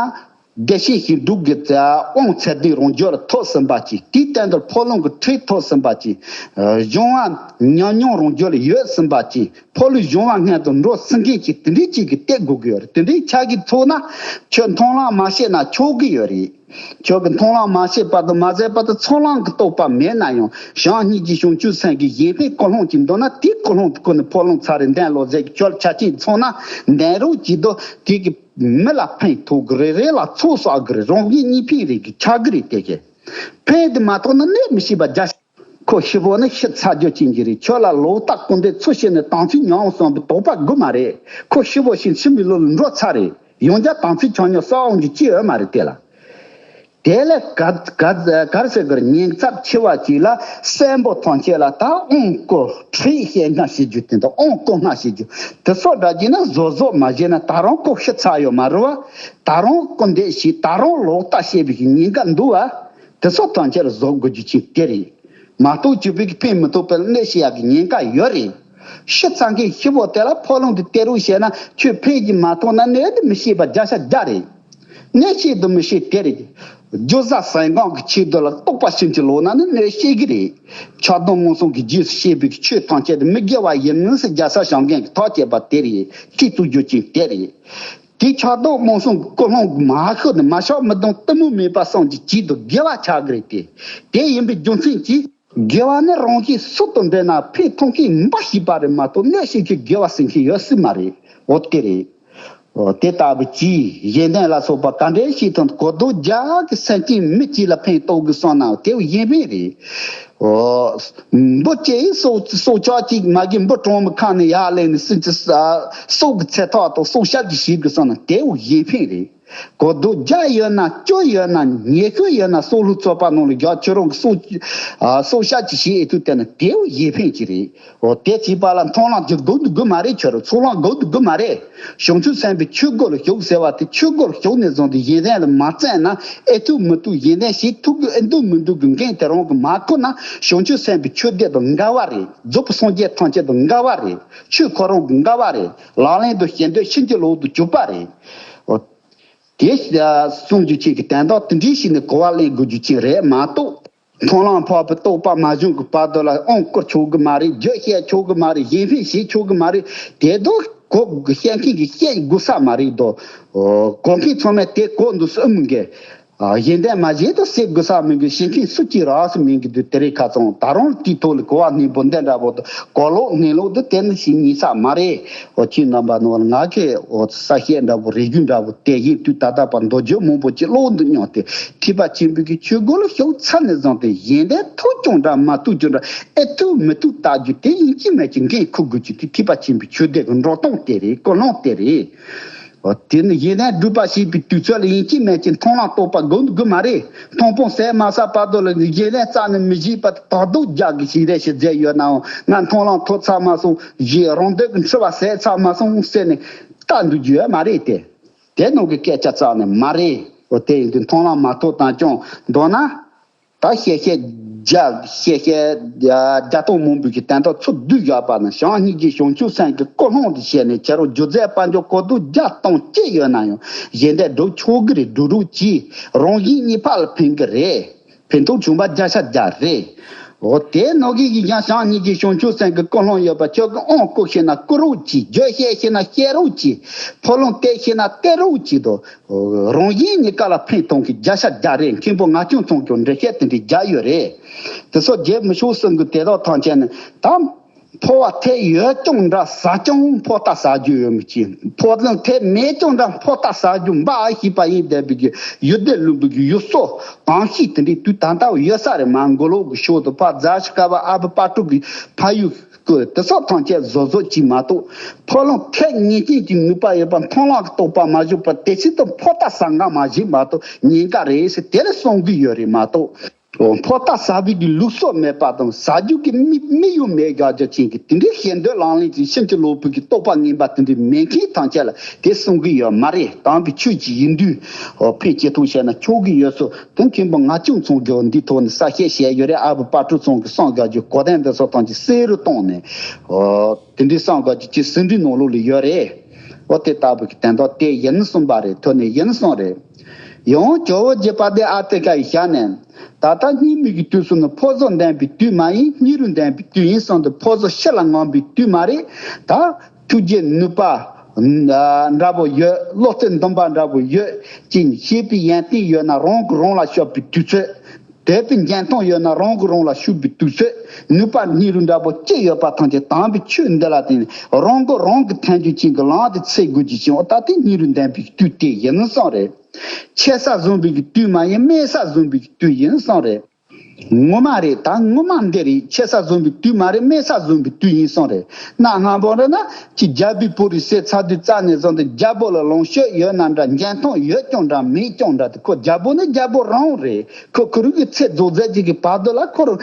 བདེ་གཤེགས་ཤིང་འབྲུག་གི་དབང་ཚད་ལྡན་རང་རྒྱུད་ལ་ཐོབ་ཟིན་པ་ཅིག་དེའི་སྟེང་དུ་ཕོ་ལུང་གི་ཁྲིད་ཐོབ་ཟིན་པ་ཅིག་གཞུང་བ་ཉམས་མྱོང་རང་རྒྱུད་ལ་ཡོད་ཟིན་པ་ཅིག་ཕོ་ལུང་གཞུང་བ་སྔོན་དུ་འགྲོ་ཟིན་མཁན་ཅིག་དེ་འདྲའི་ཅིག་གི་བལྟས་དགོས་ཀྱི་ཡོད་རེད། དེ་འདྲའི་ཆ་གི་ཚོགས་ན་ཁྱོད་མཐོང་ལམ་མ་ཤེས་ན་ཆོག་གི་ཡོད་རེད། ཁྱོད་ཀྱི་མཐོང་ལམ་མ་ཤེས་པ་དང་མ་ཟད་པ་དང་ཚོགས་ལམ་གྱི་རྟོགས་པ་མེད་ན་ཡང་བྱང་སྙིང་རྗེ་བྱང་ཆུབ་སེམས་ཀྱི་གཞན་ཕན་ཀུན་སློང་ཅིག་འདོད་ན་དེའི་ཀུན་སློང་དེ་ཁོ་ནས་ཕོ་ལུང་ཚར་རེ་འདོན་ལོ་ཟེར་གྱི་ཁྱོད་ཆ་ཅིག་ཚོགས་ན་འདོན་རོགས་ཀྱི་དོ་དེ་གི་མི་ལ་ཕན་ཐོགས་གི་རེད། རེ་ལ་ཚོགས་བསགས་གི་རེད། རང་གི་གཉིས་ཕན་རེད་གི་ཆགས་གི་རེད། དེ་གི་ ཕན་དེ་མ་ཐོགས་ན་གནས་མི་ཤེས་པ་རྒྱ། ཁོ་ཤི་བོ་ནི་ཤི་ཚར་རྒྱུ་ཅན་གྱི་རེད། ཁྱོད་ལ་ལོ་རྟག་སྐུ་འདས་ཚུལ་ཤེས་ནས་དང་ཚིག་མྱོང་གསུངས་པའི་དོགས་པ་དགོས་མ་རེད། ཁོ་ཤི་བོ་ཞིག་ཕྱི་མི་ལོ་ལ་འགྲོ་ཚར་རེད། ཡང་བསྐྱར་དང་ཚིག་ཆོག་ཉོག་ས་འོང་རྒྱུ་ཅི་ཡོད་མ་རེད་དེ་ལ། དེ་ལས་ག་ག་གར་ཟེར་གར་ཉེན་ཚབས་ཆེ་བ་ཅིག་ལ་གསན་པོ་ཐམས་ཅད་ལ་ད་ཨོང་ཀོ་ཁྲིད་བཤད་སྔ་ཞེས་རྒྱུ་དེ་འདྲ་ཨོང་ཀོ་སྔ་ཞེས་རྒྱུ་དེ་སོགས་འདྲ་བགྱིས་ན་བཟོ་བཟོ་མ་བྱས་ན་ད་རུང་ཁོ་ཤི་ཚར་ཡོད་མ་རེད་བ། ད་རུང་སྐུ་འདས་ཞིག་ད་རུང་ལོག་ལྟ་བཤད་པའི་ཉེན་ཁ་འདུག་བ། དེ་ཚོ་ཐམས་ཅད་ལ་བཟོ་དགོས་རྒྱུ་ཅིག་དེ་རེད། མ་གཏོགས་བཅུ་པའི་གི་ཕན་མི་ཐོགས་པའི་གནས་ཤི་ཡག་གི་ཉེན་ཁ་ཡོད་རེད། ཤི་ཚང་གི་ཤི་བོ་དེ་ལ་ཕོ་ལུང་དུ་སྟེར་རོགས་བྱས་ན་ཁྱོད་ཕན་གྱི་མ་ཐོགས་ན་གནས་དུ་མི་ཤེས་པ་བརྒྱ་ཆ་བརྒྱ་རེད། གནས་ཤེས་དུ་མི་ཤེས་དེ་རེད། རྒྱུ་ཟ་ཟན་གང་གི་ཆེད་དུ་ལ་རྟོགས་པ་ཤིན་ཅི་ལོག་ན་ནི་གནས་ཤེས་གི་རེད། ཆགས་སྡང་མུན་གསུམ་གྱི་རྗེས་སུ་ཤེས་པའི་ཆོས་ཐམས་ཅད་དུ་མི་དགེ་བ་ཡིན་མིན་སུ་རྒྱལ་ས་བྱང་གེང་གི་ཐག་བཅད་པ་དེ་རེད། ཁྲིད་ཚུགས་རྒྱུ་ཅན་དེ་རེད། དེ་ཆགས་སྡང་རྨོངས་གསུམ་ཀུན་སློང་མ་ཤོར་ནས་མ་ཤོར་མི་གདོང་གཏི་མུག་མེད་པ་སངས་ཀྱི་བྱེད་དུ་དགེ་བ་ཆགས་ཀྱི་རེད་དེ། དེ་ཡིན་པའི་རྒྱུ་མཚན་གྱིས་དགེ་བ་ནི་རང་བཞིན་སྲོལ་དུ་འདྲེས་ན་ཕན་ཐོགས་མཁན་འབའ་ཞིག་པ་རེད་མ་གཏོགས་གནས་ཤིག་གི་དགེ་བ་ཟིན་མཁན་ཡོད་སྲིད་མ་རེད། འོ་དེ་རེད། འོ་དེ་ལྟ་བུ་གྱིས་གཞན་དོན་ལ་སོགས་པ་ག་འདྲའི་ཞིག་དང་གོ་ལྡོག་རྒྱག་གི་སེམས་ཅན་མི་གཅིག་ལ་ཕན་ཐོགས་གི་སོང་ན་དེ་གཞན་ཕན་རེད། འོ། འབུ་སྐྱེས་སྲོག་སྲོག་ཆགས་གཅིག་མ་གི་འབུ་གྲོག་མི་ཁ་ནས་ཡར་ལེན་ནས་སྲིད་ཀྱི་ས་སྲོག་གི་ཚེ་ཐག་དང་སྲོག་ཤ་གི་ཞིག་གི་སོང་ན་དེའུ་གཞན་ཕན་རེད། གོ་ལྡོག་རྒྱ་ཡོད་ན་སྐྱོ་ཡོད་ན་ཉེ་ཤོས་ཡོད་ན་སྲོག་ལུས་ཚོད་པ་ནང་ལ་རྒྱ་ཁྱོད་རང་གི་སྲོག་ཨ་སྲོག་ཤ་གི་ཞིག་ཨེ་ཐུབ་བསྟན་ན་དེའུ་གཞན་ཕན་གྱི་རེད། འོ་དེ་བྱས་པ་ལ་མཐོང་ལམ་གྱི་སྒོ་འདི་དགོས་མ་རེད། ཁྱོད་རང་ཚོགས་ལམ་སྒོ་འདི་དགོས་མ་རེད། བྱང་ཆུབ་སེམས་དཔའི་ཆོས་སྒོ་ལ་ཞུགས་ཟེར་བ་དེ་ཆོས་སྒོ་ལ་ཞུགས་ནས་བཟུང་སྟེ་གཞན་དོན་ལ་མ་བརྩོན་ན་ཨེ་ཐུབ་མི་ཐུབ་གཞན་དོན་བྱེད་ཐུབ་ཀྱི་ཨེ་འདུག་མི་འདུག་གི་འགན་དེ་རང་གི་མ་ཁུར་ན་བྱང་ཆུབ་སེམས་དཔའི་ཆོས་སྡེ་དང་འགལ་བ་རེད། རྫོགས་པའི་སངས་རྒྱས་ཐམས་ཅད་དང་འགལ་བ་རེད། ཆོས་ཁོ་རང་གི་འགལ་བ་རེད། ལག་ལེན་དང་བྱེད་འདོད་ཕྱིན་ཅི་ལོག་ཏུ་གྱུར་པ་རེད། འོ། དེ་གསུང་རྒྱུ་ཅིག་གི་དན་རྟགས་དེ་འདྲའི་ཞིག་ནས་གོ་བ་ལེན་དགོས་རྒྱུ་ཅིག་རེད་མ་གཏོགས། མཐོང་ལམ་འཕགས་པའི་རྟོགས་པ་མ་བྱུང་གི་བར་དུ་ལ་དབང་བསྐུར་ཆོག་གི་མ་རེད། རྒྱུ་བཤད་ཆོག་གི་མ་རེད། གཞན་ཕན་བྱེད་ཆོག་གི་མ་རེད། དེ་དག་གོ་བཤད་མཁན་གྱིས་བཤད་དགོས་ས་མ་རེད་དོ། གོ་མཁན་ཚང་མས་དེ་གོ་འདུག་སེ་ཨུམ་གེ། གཞན་དོན་མ་བྱེད་དུ་སེ་དགོས་ས་མིན་གི་བྱེད་མཁན་སུ་གཅིག་རག་སུ་མིན་གི་འདུག་དེ་རེད་ཁ་ཚང་ད་རུང་དེའི་ཐོག་ལ་གོ་བ་སྙིང་པོ་འདི་འདྲ་པོ་དང་གོ་ལོག་སྙིང་ལོག་འདི་དེ་ནི་ཞིག་ཉིས་ས་མ་རེད། འོ་ཁྱེད་རྣམ་པ་ནོར་ང་གི་འོ་ས་བཤད་འདྲ་པོ་རེ་རྒྱུ་འདྲ་པོ་དེ་ཡིན་དུས་ད་ལྟ་བར་མདོ་རྒྱུད་མང་པོ་ཅིག་ཀློག་འདུག་མྱོང་སྟེ་ཐེག་པ་ཆེན་པོའི་གི་ཆོས་སྒོ་ལ་ཞུགས་ཚར་ནས་བཟུང་སྟེ་གཞན་དོན་ཐུབ་ཀྱང་འདྲ་མ་ཐུབ་ཀྱང་འདྲ་ཨེ་ཐུབ་མི་ཐུབ་ལྟ་རྒྱུ་དེ་ཡིན་གཅིག་མིན་གཅིག་འགན་འཁུར་དགོས་རྒྱུ་དེ་ཐེག་པ་ཆེན་པོའི་ཆོས་སྡེ་གི་འགྲོ་སྟངས་དེ་རེད། ཀུན་སློང་དེ་རེད། འོ་དེ་ནི་གཞན་དོན་སྒྲུབ་པ་བྱེད་པའི་དུས་ཚོད་ལ་ཡིན་གཅིག་མིན་གཅིག་མཐོང་ལམ་རྟོགས་པ་དགོས་དགོས་མ་རེད། མཐོང་སྤང་ཟད་མ་ཟད་བར་དུ་ལ་གཞན་དོན་རྩ་ནས་མི་བྱེད་པ་དག་སྡུག་རྒྱག་གི་ཞིག་རེད་ཞེས་མཛད་ཡོད་ནའང་ང་མཐོང་ལམ་ཐོབ་ཚར་མ་སོང་ཞེས་རང་འདོད་ཀྱི་འཁྲི་བ་ཟད་ཚར་མ་སོང་ཟེར་ནས་ལྟ་འདུག་རྒྱུ་ཡོད་མ་རེད་དེ། དེ་ནང་གི་སྐད་ཆ་རྩ་ནས་མ་རེད། འོ་དེ་ཡིན་དུས་མཐོང་ལམ་མ་ཐོབ་དང་ཀྱང་མདོར་ན། ད་བཤད་བཤད་རྒྱ་བཤད་བཤད་རྒྱ་སྟོང་མང་པོའི་གི་དན་རྟགས་ཚུར་བསྡུས་བཞག་པ་ན་བྱང་སྙིང་རྗེ་བྱང་ཆུབ་སེམས་ཀྱི་ཀུན་སློང་དུ་བྱས་ནས་ཁྱེད་རང་སྒྱུ་རྩལ་དཔལ་འབྱོར་གོ་ལྡོག་བརྒྱ་སྟོང་སྐྱེ་ཡོད་ན་ཡང་གཞན་དོན་སྒྲུབ་ཆོག་གི་རེད། སྒྲུབ་རོགས་གྱིས། རང་བཞིན་གཉིས་ཕར་ལ་ཕན་གི་རེད། ཕན་ཐོགས་བྱུང་བ་བརྒྱ་ཆ་བརྒྱ་རེད། འོ་དེ་ནང་གི་ཡིན་ཀྱང་བྱང་སྙིང་རྗེ་བྱང་ཆུབ་སེམས་ཀྱི་ཀུན་སློང་ཡོད་པ་ཁྱོད་ཀྱི་དབང་བསྐུར་ཤེས་ན་བསྐུར་རོགས་གྱིས། རྒྱུ་བཤད་ཤེས་ན་བཤད་རོགས་གྱིས། ཕོ་ལུང་གཏད་ཤེས་ན་གཏད་རོགས་གྱིས་དོ། རང་བཞིན་གཉིས་ཀ་ལ་ཕན་ཐོགས་མཁན་བརྒྱ་ཆ་བརྒྱ་རེད། མཁན་པོ་ང་ཆུང་ཚང་ཀྱང་འགྲེལ་བཤད་དེ་འདྲའི་རྒྱག་ཡོད་རེད། དེ་ཚོ་བརྗེད་མི་ཆོག་གསུང་གི་དེ་དག་ཐམས་ཅད་ནི་ད་ཕོ་བ་ཐེབས་ཡོད་ཀྱང་འདྲ་ཟ་ཀྱང་ཕོ་རྟ་ཟ་རྒྱུ་ཡོད་མི་ཅི། ཕོ་ལུང་ཐེབས་མེད་ཀྱང་འདྲ་ཕོ་རྟ་ཟ་རྒྱུ་འབའ་ཞིག་པ་ཡིན་བསྡད་པའི་གི་ཡུལ་སྡེ་ལུང་པའི་གི་ཡུལ་སྲོལ་གང་ཞིག་དེ་འདྲའི་དུས་ད་ལྟ་ཡོད་ས་རེད། མ་མགོ་ལོག་གི་ཕྱོགས་དུ་ཕ་རྫ་ཆུ་ཁ་བ་ཨ་བུ་པ་ཕྲུག་གི་ཕ་ཡུལ། སྐོས་དེ་སོགས་ཐམས་ཅད་བཟོ་བཟོ་གཅིག་མ་གཏོགས། ཕོ་ལུང་ཐེབས་ངེས་ཅན་གྱི་ནུས་པ་ཡོད་པ་མཐོང་ལམ་གྱི་རྟོགས་པ་མ་བྱུང་བར་དེ་སྲིད་དུ་ཕོ་རྟ་ཟ་འགའ་མ་བྱེད་མ་གཏོགས་ཉེན་ཁ་རེད་ཟེར་དེ་ལ་གསུང་གི་ཡོད་རེད་མ་གཏོགས། ཕོ་རྟ་ཟ་བའི་གི་ལུགས་སྲོལ་མེད་པ་དང་ཟ་རྒྱུ་གི་དམིགས་དམིགས་ཡུལ་མེད་དགག་བྱ་ཅན་གྱི་དེ་འདྲའི་ཞེ་འདོད་ལང་ལེན་གྱི་ཕྱིན་ཅི་ལོག་པའི་གི་རྟོག་པ་ངན་པ་དེ་འདྲའི་མེད་མཁན་ཐམས་ཅད་ལ་དེ་གསུང་གི་ཡོད་མ་རེད། དམ་པའི་ཆོས་ཅིག་ཡིན་དུས་ཕན་ཆེ་ཐུབ་བྱས་ན་ཆོག་གི་ཡོད་སོ། དེ་མཁན་པོ་ང་ཆུང་ཚང་གི་འདི་ཐོག་ནས་གསལ་བཤད་བྱས་ཡོད་རེད། ཨ་བུ་པ་ཕྲུག་ཚང་གི་སངས་རྒྱས་ཀྱི་གོ་དོན་འདི་ཚོ་ཐམས་ཅད་གསལ་རུ་བཏང་ནས། ཨོ། དེ་འདྲའི་སངས་རྒྱས་ཀྱི་ཅི་ཟིན་བྲིས་ནང་ལོགས་ལ་ཡོད་རེད། ཨོ་དེ་ལྟ་བུ་གི་དོན་དག་དེ་ཡིན་གསུངས་པ་རེད། ཐོག་ནས་ཡིན་གསུངས་རེད། ཡང་ཇོ་བོ་རྗེ་དཔལ་ལྡན་ཨ་ཏི་ཀ་ཡི་ཞལ་ནས། ད་ལྟ་སྙིགས་མའི་གི་དུས་སུ་ནི་ཕོ་གཟུགས་ལྡན་པའི་དུས་མ་ཡིན། སྙིང་རུས་ལྡན་པའི་དུས་ཡིན་གསུངས་ཏེ་ཕོ་གཟུགས་ཤི་ལ་ངང་པའི་དུས་མ་རེད། ད་ཐུགས་རྗེ་ནུས་པ་འདྲ་པོ་ཡོད། བློ་རྩེ་འདུན་པ་འདྲ་པོ་ཡོད་ཅིང་ཤེས་པའི་ཡོན་ཏན་ཡོད་ན་རང་གིས་རང་ལ་སྐྱོབ་པའི་དུས་ཚོད། དད་པའི་འཇོན་ཐང་ཡོད་ན་རང་གིས་རང་ལ་ཞུགས་པའི་དུས་ཚོད། ནུས་པ་སྙིང་རུས་འདྲ་པོ་ཅི་ཡོད་པ་ཐམས་ཅད་དམ་པའི་ཆོས་འདི་ལ་བརྟེན་ནས་རང་གིས་རང་གི་ཐོན་རྒྱུ་ཅན་གྱི་ལམ་དེ་འཚོལ་དགོས་རྒྱུ་ཅན། འོ་ད་དེ་སྙིང་རུས་ལྡན་པའི་དུས་དེ་ཡིན་བསམ་རེད། ཆེ་ས་བཟུང་བའི་དུས་མ་ཡིན། དམན་ས་བཟུང་བའི་དུས་ཡིན་བསམ་རེད། ངོ་མ་རེད། ད་ངོ་མ་འདི་རེད། ཆེ་ས་བཟུང་བའི་དུས་མ་རེད། དམན་ས་བཟུང་བའི་དུས་ཡིན་བསམ་རེད། གནའ་སྔ་མོ་རེད་ན་ཅིག་རྒྱལ་པོའི་བུ་རེད་ཟེར་ཚར་དུས་ཙམ་ནས་བཟུང་སྟེ་རྒྱལ་པོ་ལ་ལོངས་སྤྱོད་ཡོད་ན་འདྲ། འཇོན་ཐང་ཡོད་ཀྱང་འདྲ། མེད་ཀྱང་འདྲ། དེ་ཁོ་རྒྱལ་པོ་ནི་རྒྱལ་པོ་རང་རེད། ཁོ་ཁོ་རང་གི་ཚེ་རྫོགས་ཚར་གྱི་གི་བར་དུ་ལ་ཁོ་རང་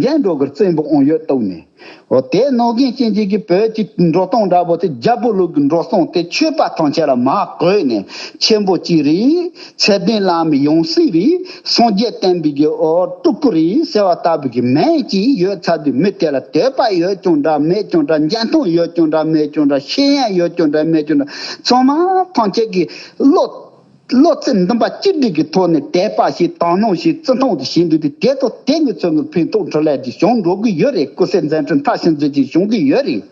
འཇོན་འགྲོ་གི་བཙན་པོ་ཨང་ཡོད་བཏུག་ནས། འོ་དེ་ནང་བཞིན་ཅན་གྱི་གི་བོད་ཀྱི་འགྲོ་སྟངས་འདྲ་པོ་དེ་རྒྱལ་པོ་ལུགས་ཀྱི་འགྲོ་སྟངས་དེ་ཆོས་པ་ཐམས་ཅད་ལ་མར་བཀོད་ནས། ཆེན་པོ་གཅིག་རེད། ཚད་ལྡན་བླ་མའི་ཡང་སྲིད་རེད། སངས་རྒྱས་བསྟན་པའི་གི་འོ་སྤྲུལ་སྐུ་རེད་ཟེར་བ་ལྟ་བུ་གི་མིང་ཅིག་ཡོད་ཚར་དུས་མི་དེ་ལ་དད་པ་ཡོད་ཀྱང་འདྲ། མེད་ཀྱང་འདྲ། འཇོན་ཐང་ཡོད་ཀྱང་འདྲ། མེད་ཀྱང་འདྲ། ཤེས་ཡོན་ཡོད་ཀྱང་འདྲ། མེད་ཀྱང་འདྲ། ཚང་མ་ཐམས་ཅད་ཀྱི་བློ། བློ་རྩེ་འདུན་པ་གཅིག་སྒྲིལ་གྱི་ཐོག་ནས་དད་པ་བྱས། དག་སྣང་བྱས། བརྩི་མཐོང་དུ་བྱེད་འདུག་དུས་དེ་དང་དེ་ངེད་ཚོ་ནི་ཕན་ཐོགས་འཕྲིན་ལས་ཀྱི་བྱུང་འགྲོ་གི་ཡོད་རེད། སྐུ་ཚེ་མཛད་འཕྲིན་མཐར་ཕྱིན་མཛད་ཀྱི་བྱུང་གི་ཡོད་རེད།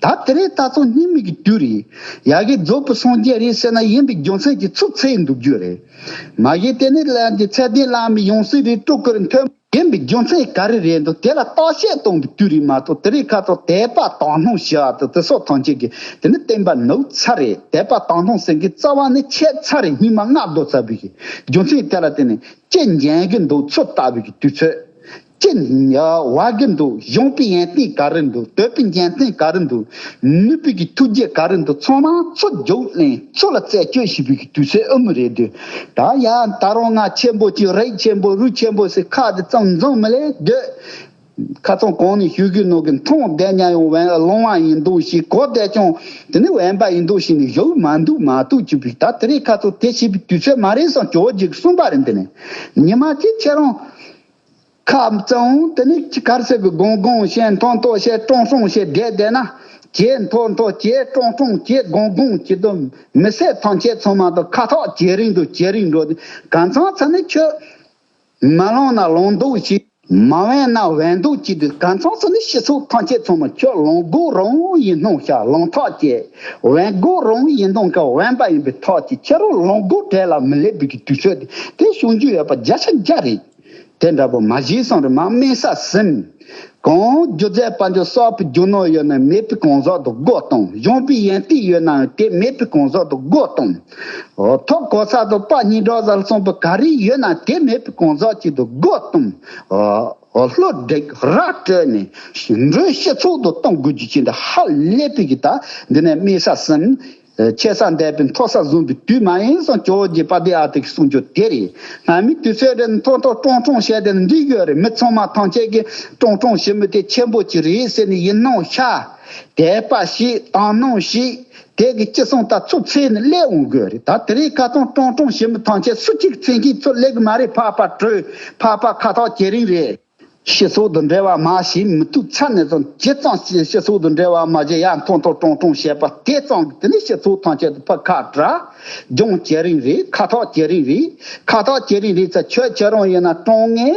ད་དེ་རིང་ད་ཚོ་སྙིགས་མའི་གི་དུས་རེད། ཡ་གི་རྫོགས་པའི་སངས་རྒྱས་རེད་ཟེར་ན་ཡིན་པའི་རྒྱུ་མཚན་གྱི་ཚུར་ཚེ་འདུག་རྒྱུ་རེད། མ་གཞི་དེ་ནི་ལ་འདི་ཚད་ལྡན་བླ་མའི་ཡང་སྲིད་རེད། སྤྲུལ་སྐུ་རེད། མཐོན་ཡིན་པའི་རྒྱུ་མཚན་ག་རེ་རེད་འདུག་དེ་ལ་བརྟག་དཔྱད་གཏོང་བའི་དུས་རེད་མ་གཏོགས། དེ་རིང་ཁ་ཐོག་དད་པ་དག་སྣང་བྱེད་ཡག་དང་དེ་སོགས་ཐམས་ཅད་ཀྱི་དེ་ནི་བསྟན་པ་ནུབ་ཚར་རེད། དད་པ་དག་སྣང་ཟེར་མཁན་རྩ་བ་ནས་ཆད་ཚར་རེད། སྙིགས་མ་ལྔ་བདོ་ཚར་བའི་གི་རྒྱུ་མཚན་དེ་ལ་བརྟེན་ནས་ཅི་ཉན་གི་འདུག་ཚུར་ལྟ་བའི་གི་དུས་ཚོད། ཅི་བ་གི་འདུག་གཞོན་པའི་ཡོན་ཏན་ག་རེ་འདུག་དད་པའི་འཇོན་ཐང་ག་རེ་འདུག་ནུས་པའི་གི་ཐུགས་རྒྱུད་ག་རེ་འདུག་ཚང་མ་ཚུར་རྒྱུགས་ལེན། ཚུར་ལ་རྩད་གཅོད་བྱེད་པའི་གི་དུས་ཚོད་ཨ་མི་རེད་དུས། ད་ཡང་ད་རུང་ང་ཆེན་པོ་ཅིག་རིགས་ཆེན་པོ་རུས་ཆེན་པོ་ཟེར་ཁ་དེ་ཙམ་འཛོམས་མི་ལས་སྡོད། ཁ་ཚང་གོང་ནས་ཞུ་གི་ནོ་གི་མཐོང་བསྡད་ཉན་ཡང་བན་ལོང་བ་ཡིན་འདུག་ཞིག་གོ་བསྡད་ཀྱང་དེ་ནི་བན་པ་ཡིན་འདུག་ཞིག་ནི་ཞུ་མ་འདུག་མ་གཏོགས་ཅི་བིག་ད་དེ་རིང་ཁ་ཚོ་དེ་བྱེད་པའི་དུས་ཚོད་མ་རེད་སོང་ཇོ་བོ་རྗེ་གི་གསུངས་པ་རེད། འདི་ནི་ཉི་མ་གཅིག་ཁྱེད་རང་ཁ་བཙུམ་དེ་ནི་ཅི་གར་ཟེར་གི་གོང་གོང་བཤད་མཐོང་མཐོང་བཤད་ཀྲོང་ཀྲོང་བཤད་བསྡད་བསྡད་ན་ཇེ་མཐོ་མཐོ་ཇེ་ཀྲོང་ཀྲོང་ཇེ་གོང་གོང་ཇེ་དོ་མི་སེར་ཐམས་ཅད་ཚང་མ་དང་ཁ་ཐག་ཇེ་རིང་དུ་ཇེ་རིང་འགྲོ། གང་ཚང་ཚ་ནི་ཁྱོད། མ་ལོང་ན་ལོང་འདུག་ཅིག་མ་བན་ན་བན་འདུག་ཅིག་དུས་གང་ཚང་ཚང་ནི་སྤྱི་ཚོགས་ཐམས་ཅད་ཚང་མ་ཁྱོད་ལོང་སྒོ་རང་ཡིན་སྣང་ཤ་ལོང་ཐག་བཅད། བན་སྒོ་རང་ཡིན་སྣང་ཀ་བན་པ་ཡིན་པའི་ཐག་ཅིག་ཁྱེད་རང་ལོང་སྒོ་གྲལ་ལ་མི་སླེབས་པའི་གི་དུས་ཚོད་དེ་དེ་བྱུང་རྒྱུ་ཡོད་པ་བརྒྱ་ཆ་བརྒྱ་རེད། དེ་འདྲ་པོ་མ་གཞི་སོང་རེད་མ་དམན་ས་ཟིན། གང་སྒྱུ་རྩལ་པ་འཇོ་གསར་པའི་རྒྱུ་ནོར་ཡོད་ན་མེད་པའི་གང་ཟག་ཏུ་སྒོ་གཏོང་། གཞོན་པའི་ཡན་ཏིག་ཡོད་ན་དེ་མེད་པའི་གང་ཟག་ཏུ་སྒོ་གཏོང་། ཐོབ་གོ་ས་དང་པ་སྙིང་གྲགས་ཟ་ལ་སོང་པ་ག་རེ་ཡོད་ན་དེ་མེད་པའི་གང་ཟག་ཅིག་ཏུ་སྒོ་གཏོང་། ཨོ། ཨོ། བློ་འདྲེག་ར་སྤྲོད་ནས་འགྲོས་སྤྱི་ཚོགས་དུ་གཏོང་དགོས་རྒྱུ་ཅི་འདྲ་ཧ་ལས་པའི་གི་ད་འདི་ནས་དམན་ས་ཟིན། ཆེ་ས་འདས་པའི་མཐོ་ས་བཟུང་བའི་དུས་མ་ཡིན་སོང་ཇོ་བོ་རྗེ་དཔལ་ལྡན་ཨ་ཏི་གི་གསུང་ཆོས་དེ་རེད། སྔ་མའི་དུས་ཚོད་རེད་མཐོ་མཐོ་ཀྲོང་ཀྲོང་བཤད་དེ་འདི་ཡོད་རེད། མི་ཚང་མ་ཐམས་ཅད་ཀྱིས་ཀྲོང་ཀྲོང་ཞི་མི་དེ་ཆེན་པོ་ཅིག་རེད་ཟེར་ནས་ཡིན་སྣང་ཤ། དད་པ་ཞིག་དག་སྣང་ཞིག་དེ་གི་ཅི་སོང་ད་ཚུར་ཚེ་ནས་སླེབས་འོང་དགོས་རེད། ད་དེ་རིང་ཁ་ཚང་ཀྲོང་ཀྲོང་ཞི་མི་ཐམས་ཅད་སུ་གཅིག་མཚན་གཅིག་ཚུར་སླེབས་གི་མ་རེད། ཕག་པ་བྲོས་ཕག་པ་ཁ་ཐག་ཇེ་རིང་རེད། སྤྱི་ཚོགས་དང་འབྲེལ་བ་མ་བྱས་མི་ཐུབ་ཚ་ནས་ཙམ་ཇི་ཙམ་སྤྱི་ཚོགས་དང་འབྲེལ་བ་མ་བྱས་ཡར་མཐོང་མཐོང་ཀྲོང་ཀྲོང་བྱས་པ་དེ་ཙམ་གྱིས་དེ་ནི་སྤྱི་ཚོགས་ཐམས་ཅད་དུ་ཕར་ཁ་བྲལ། ལྗོངས་ཇེ་རིང་རེད། ཁ་ཐག་ཇེ་རིང་རེད། ཁ་ཐག་ཇེ་རིང་རེད་ཙང་ཁྱོད་ཁྱེད་རང་ཡིན་ན་ཀྲོང་ངེ་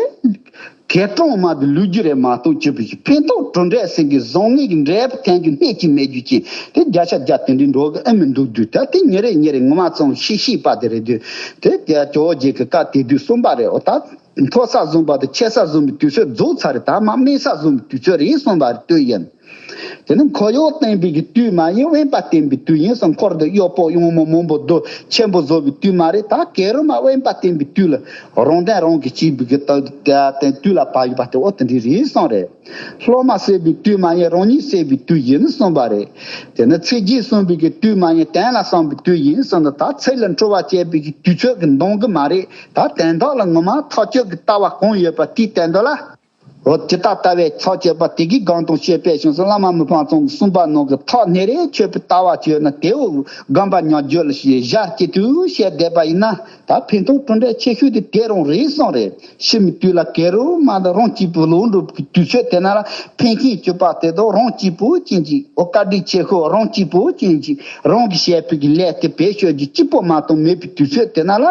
གེ་ཀྲོང་མ་དུ་ལུས་རྒྱུ་རེད་མ་གཏོགས་ཅི་བུ་ཞིག་ཕན་ཐོགས་གྲུབ་འབྲས་ཟེར་གྱི་བཟང་ངན་གྱི་འབྲས་བུ་ཐོན་རྒྱུ་སྣེ་གཅིག་མེད་རྒྱུ་ཅན་དེ་བརྒྱ་ཆ་བརྒྱ་དེ་འདྲའི་འགྲོ་གི་ཨེ་མི་འདུག་དུས་ད་དེ་ཉིན་རེ་ཉིན་རེ་ངོ་མ་ཙམ་ཤེས་ཤེས་པ་དེ་རེད་དུས་དེ་རྒྱ་ཇོ་བོ་རྗེ་གི་བཀའ་དེ་དུས་གསུངས་པ་རེད། འོ་ད། མཐོ་ས་བཟུང་བ་དང་ཆེ་ས་བཟུང་བའི་དུས་ཚོད་རྫོགས་ཚར་རེད། ད་མ་དམན་ས་བཟུང་བའི་དུས་ཚོད་རེད་གསུངས་པ་རེད་ལྟོས་ཡིན། དེ་ནི་འཁོར་གཡོག་བསྟེན་པའི་གི་དུས་མ་ཡིན། དབེན་པ་བསྟེན་པའི་དུས་ཡིན་ཟེར། འཁོར་དང་གཡོག་པོ་གཡོག་མོ་མང་པོ་དུ་ཆེན་པོ་བཟོ་བའི་དུས་མ་རེད། ད་གེ་རུ་མ་དབེན་པ་བསྟེན་པའི་དུས་ལ་རང་དོན་རང་གིས་བྱེད་པའི་གི་ད་དེ་དུས་ལ་བབ་ཡོད་པ་དེ་འོ་དེ་འདྲ་རེད་གསུངས་རེད། སློབ་མ་བསད་པའི་དུས་མ་ཡིན། རང་ཉིད་བསད་པའི་དུས་ཡིན་གསུངས་པ་རེད། དེ་ནི་ཚེ་རྗེས་གསུངས་པའི་གི་དུས་མ་ཡིན། དོན་ལ་བསམ་པའི་དུས་ཡིན་གསུངས་ནས་ད་ཚེ་ལ་འཁྲུལ་བ་བཅད་པའི་གི་དུས་ཚོད་ཀྱི་འདང་གི་མ་རེད། ད་དོན་དག་ལ་ངོ་མ་ཐག་གཅོད་ཀྱི་ལྟ་བ་གང་ཡོད་པ་དེའི་དོན་དག་ལ། འོ་ཇི་ལྟར་ལྟ་བས་ཐག་གཅོད་པ་དེ་གིས་གང་དང་ཤེས་པས་བྱུང་ཟེར། བླ་མ་མི་ཕམ་ཚང་གིས་གསུངས་པ་ནང་གི་ཐག་ཉེ་རེ་ཆོད་པའི་ལྟ་བ་ཅིག་ཡོད་ན་དེའོ་སྒོམ་པ་ཉམས་བརྒྱུད་ལ་ཞེས་ཞར་གཅིག་ཏུ་བཤད་བསྡད་པ་ཡིན་ན་ད་ཕན་ཐོགས་གྲུབ་འབྲས་ཆེ་ཤོས་དེ་དེ་རང་རེད་གསུངས་རེད། ཤི་མི་དུས་ལ་གེ་རུ་མ་དང་རང་གཅིག་པུ་ལོག་འགྲོ་བའི་དུས་ཚོད་དེ་ན་ལ་ཕན་ཁེ་སྐྱོབ་པ་དེ་དག་རང་གཅིག་པུ་ཅན་གཅིག་འོ་བཀའ་དྲིན་ཆེ་ཤོས་རང་གཅིག་པུ་ཅན་གཅིག་རང་གིས་བཤད་པའི་གི་ལས་དེ་བེད་སྤྱོད་རྒྱུ་གཅིག་པོ་མ་གཏོགས་མེད་པའི་དུས་ཚོད་དེ་ན་ལ།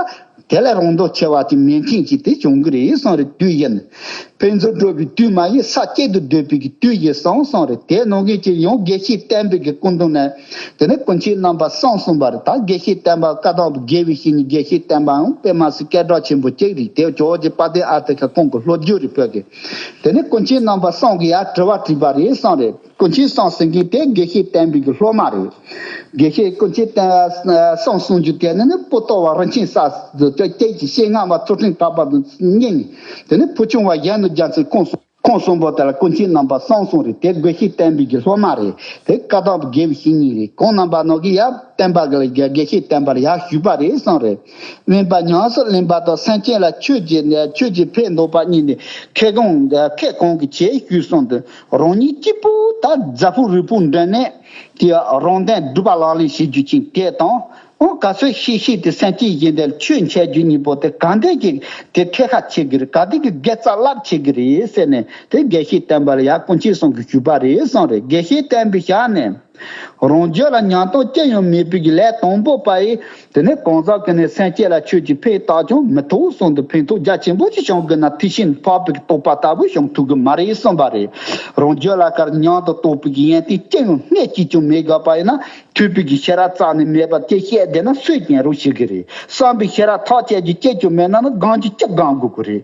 དེ་ལས་རང་མདོག་ཁྱད་པར་ཅན་མེད་མཁན་ཅིག་དེ་བྱུང་གི་རེད་གསུངས་རེད། དུས་ཡུན་ཕན་ཚུན་འགྲོགས་པའི་དུས་མ་ཡིན། ས་གཅིག་ཏུ་སྡོད་པའི་གི་དུས་ཡིན་གསུངས་གསུངས་རེད། དེ་ནང་བཞིན་གྱི་ཡང་དགེ་བཤེས་བསྟན་པའི་གི་སྐུ་མདུན་ནས་དེ་ནས་སྐུ་མཆེད་རྣམ་པ་གསུམ་གསུངས་པ་རེད། ད་དགེ་བཤེས་བསྟན་པ་བཀའ་གདམས་པའི་དགེ་བའི་བཤེས་གཉེན་དགེ་བཤེས་བསྟན་པའང་དཔེ་མ་སྲིད་སྐད་གྲགས་ཆེན་པོ་གཅིག་རེད། དེ་ཇོ་བོ་རྗེ་དཔལ་ལྡན་ཨ་ཏི་ཤ་ཁོང་གི་སློབ་བརྒྱུད་རེད། བོད་ཀྱི་དེ་ནས་སྐུ་མཆེད་རྣམ་པ་གསུམ་གྱིས་ཡང་དྲི་བ་དྲིས་པ་རེད་གསུངས་རེད། སྐུ་མཆེད་གསུམ་ཟེར་མཁན་དེ་དགེ་བཤེས་བསྟན་པའི་གི་སློབ་མ་རེད། དགེ་བཤེས་སྐུ་མཆེད་བསྟན་གསུམ་གསུང་རྒྱུ་དེ་ནི་ནི་པོ་ཏོ་བ་རིན་ཆེན་ས་དེ་སྐད་ཀྱི་ཤེས་ངན་པ་ཚུལ་ཁྲིམས་དག་པ་དང་གཉིས། དེ་ནི་བུ་ཆུང་བ་གཞོན་ནུ་རྒྱལ་མཚན་ཁོང་གསུམ། ཁོང་གསུམ་པོ་དེ་ལ་སྐུ་མཆེད་རྣམ་པ་གསུམ་གསུངས་རེད། དེ་དགེ་བཤེས་བསྟན་པའི་གི་སློབ་མ་རེད། དེ་བཀའ་གདམས་དགེ་བའི་བཤེས་གཉེན་རེད། ཁོང་རྣམ་པ་ནང་གི་ཡང་བསྟན་པ་གི་དགེ་བཤེས་བསྟན་པར་ཡར་ཞུས་པ་རེད་གསུངས་རེད། གླེན་པ་ཉམས་སུ་ལེན་པ་དང་སེམས་ཅན་ལ་ཆོས་ཀྱི་ཆོས་ཀྱི་ཕན་འདོགས་པ་གཉིས་ནི་ཁེ་གང་ཁེ་གང་གི་ཆེད་ཞུས་གསུངས་ཏེ། རང་ཉིད་གཅིག་པུ་ད་རྫ་ཕུག་རི་བོའི་མགྲིན་ནས་དེ་རང་དོན་སྒྲུབ་པ་ལག་ལེན་བྱེད་རྒྱུ་ཅིག་དེ་དང་། འོ་ག་ཚོད་ཤེས་ཤེས་དེ་སེམས་ཅན་གཞན་དག་ཆོས་འཆད་རྒྱུ་གཉིས་པོ་དེ་ག་འདྲས་ཀྱི་དེ་ཁེ་ཁ་ཆེ་གི་རེད། ག་འདྲས་ཀྱི་དགེ་རྩ་རླབས་ཆེ་གི་རེད་ཟེར་ནས་དེ་དགེ་བཤེས་བསྟན་པ་ལ་ཡང་སྐུ་མཆེད་གསུམ་གྱིས་ཞུས་པ་རེད་གསུངས་རེད། དགེ་བཤེས་བསྟན་པའི་ཞལ་ནས། རང་རྒྱུད་ལ་ཉམས་རྟོགས་ཅི་ཡང་མེད་པའི་གི་ལས་དང་པོ་པ་ཡིས་དེ་ནས་གང་ཟག་གི་ནས་སེམས་ཅན་ལ་ཆོས་ཀྱི་ཕན་བཏགས་ཀྱང་མི་ཐུབ་གསུངས་ཏེ། ཕན་ཐོགས་རྒྱ་ཆེན་པོ་ཞིག་བྱུང་གི་ན་ཐེག་ཆེན་འཕགས་པའི་རྟོགས་པ་ལྟ་བུ་བྱུང་ཐུབ་གི་མ་རེད་གསུངས་པ་རེད། རང་རྒྱུད་ལ་ཀར་ཉམས་དང་རྟོགས་པའི་གི་ཡོན་ཏན་ཅི་ཡང་སྣེ་གཅིག་ཀྱང་མེད་དགོས་པ་ཡིན་ན། ཐོས་པའི་གི་ཤེས་རབ་རྩ་ནས་མེད་པ་དེ་བཤད་བསྡད་ན་སུས་ཀྱང་རོགས་བྱེད་གི་རེད། བསམ་པའི་ཤེས་རབ་ཐག་བཅད་རྒྱུ་ཅི་ཀྱང་མེད་ན་ནི་སྒང་གི་ཅི་སྒང་དགོས་གི་རེད།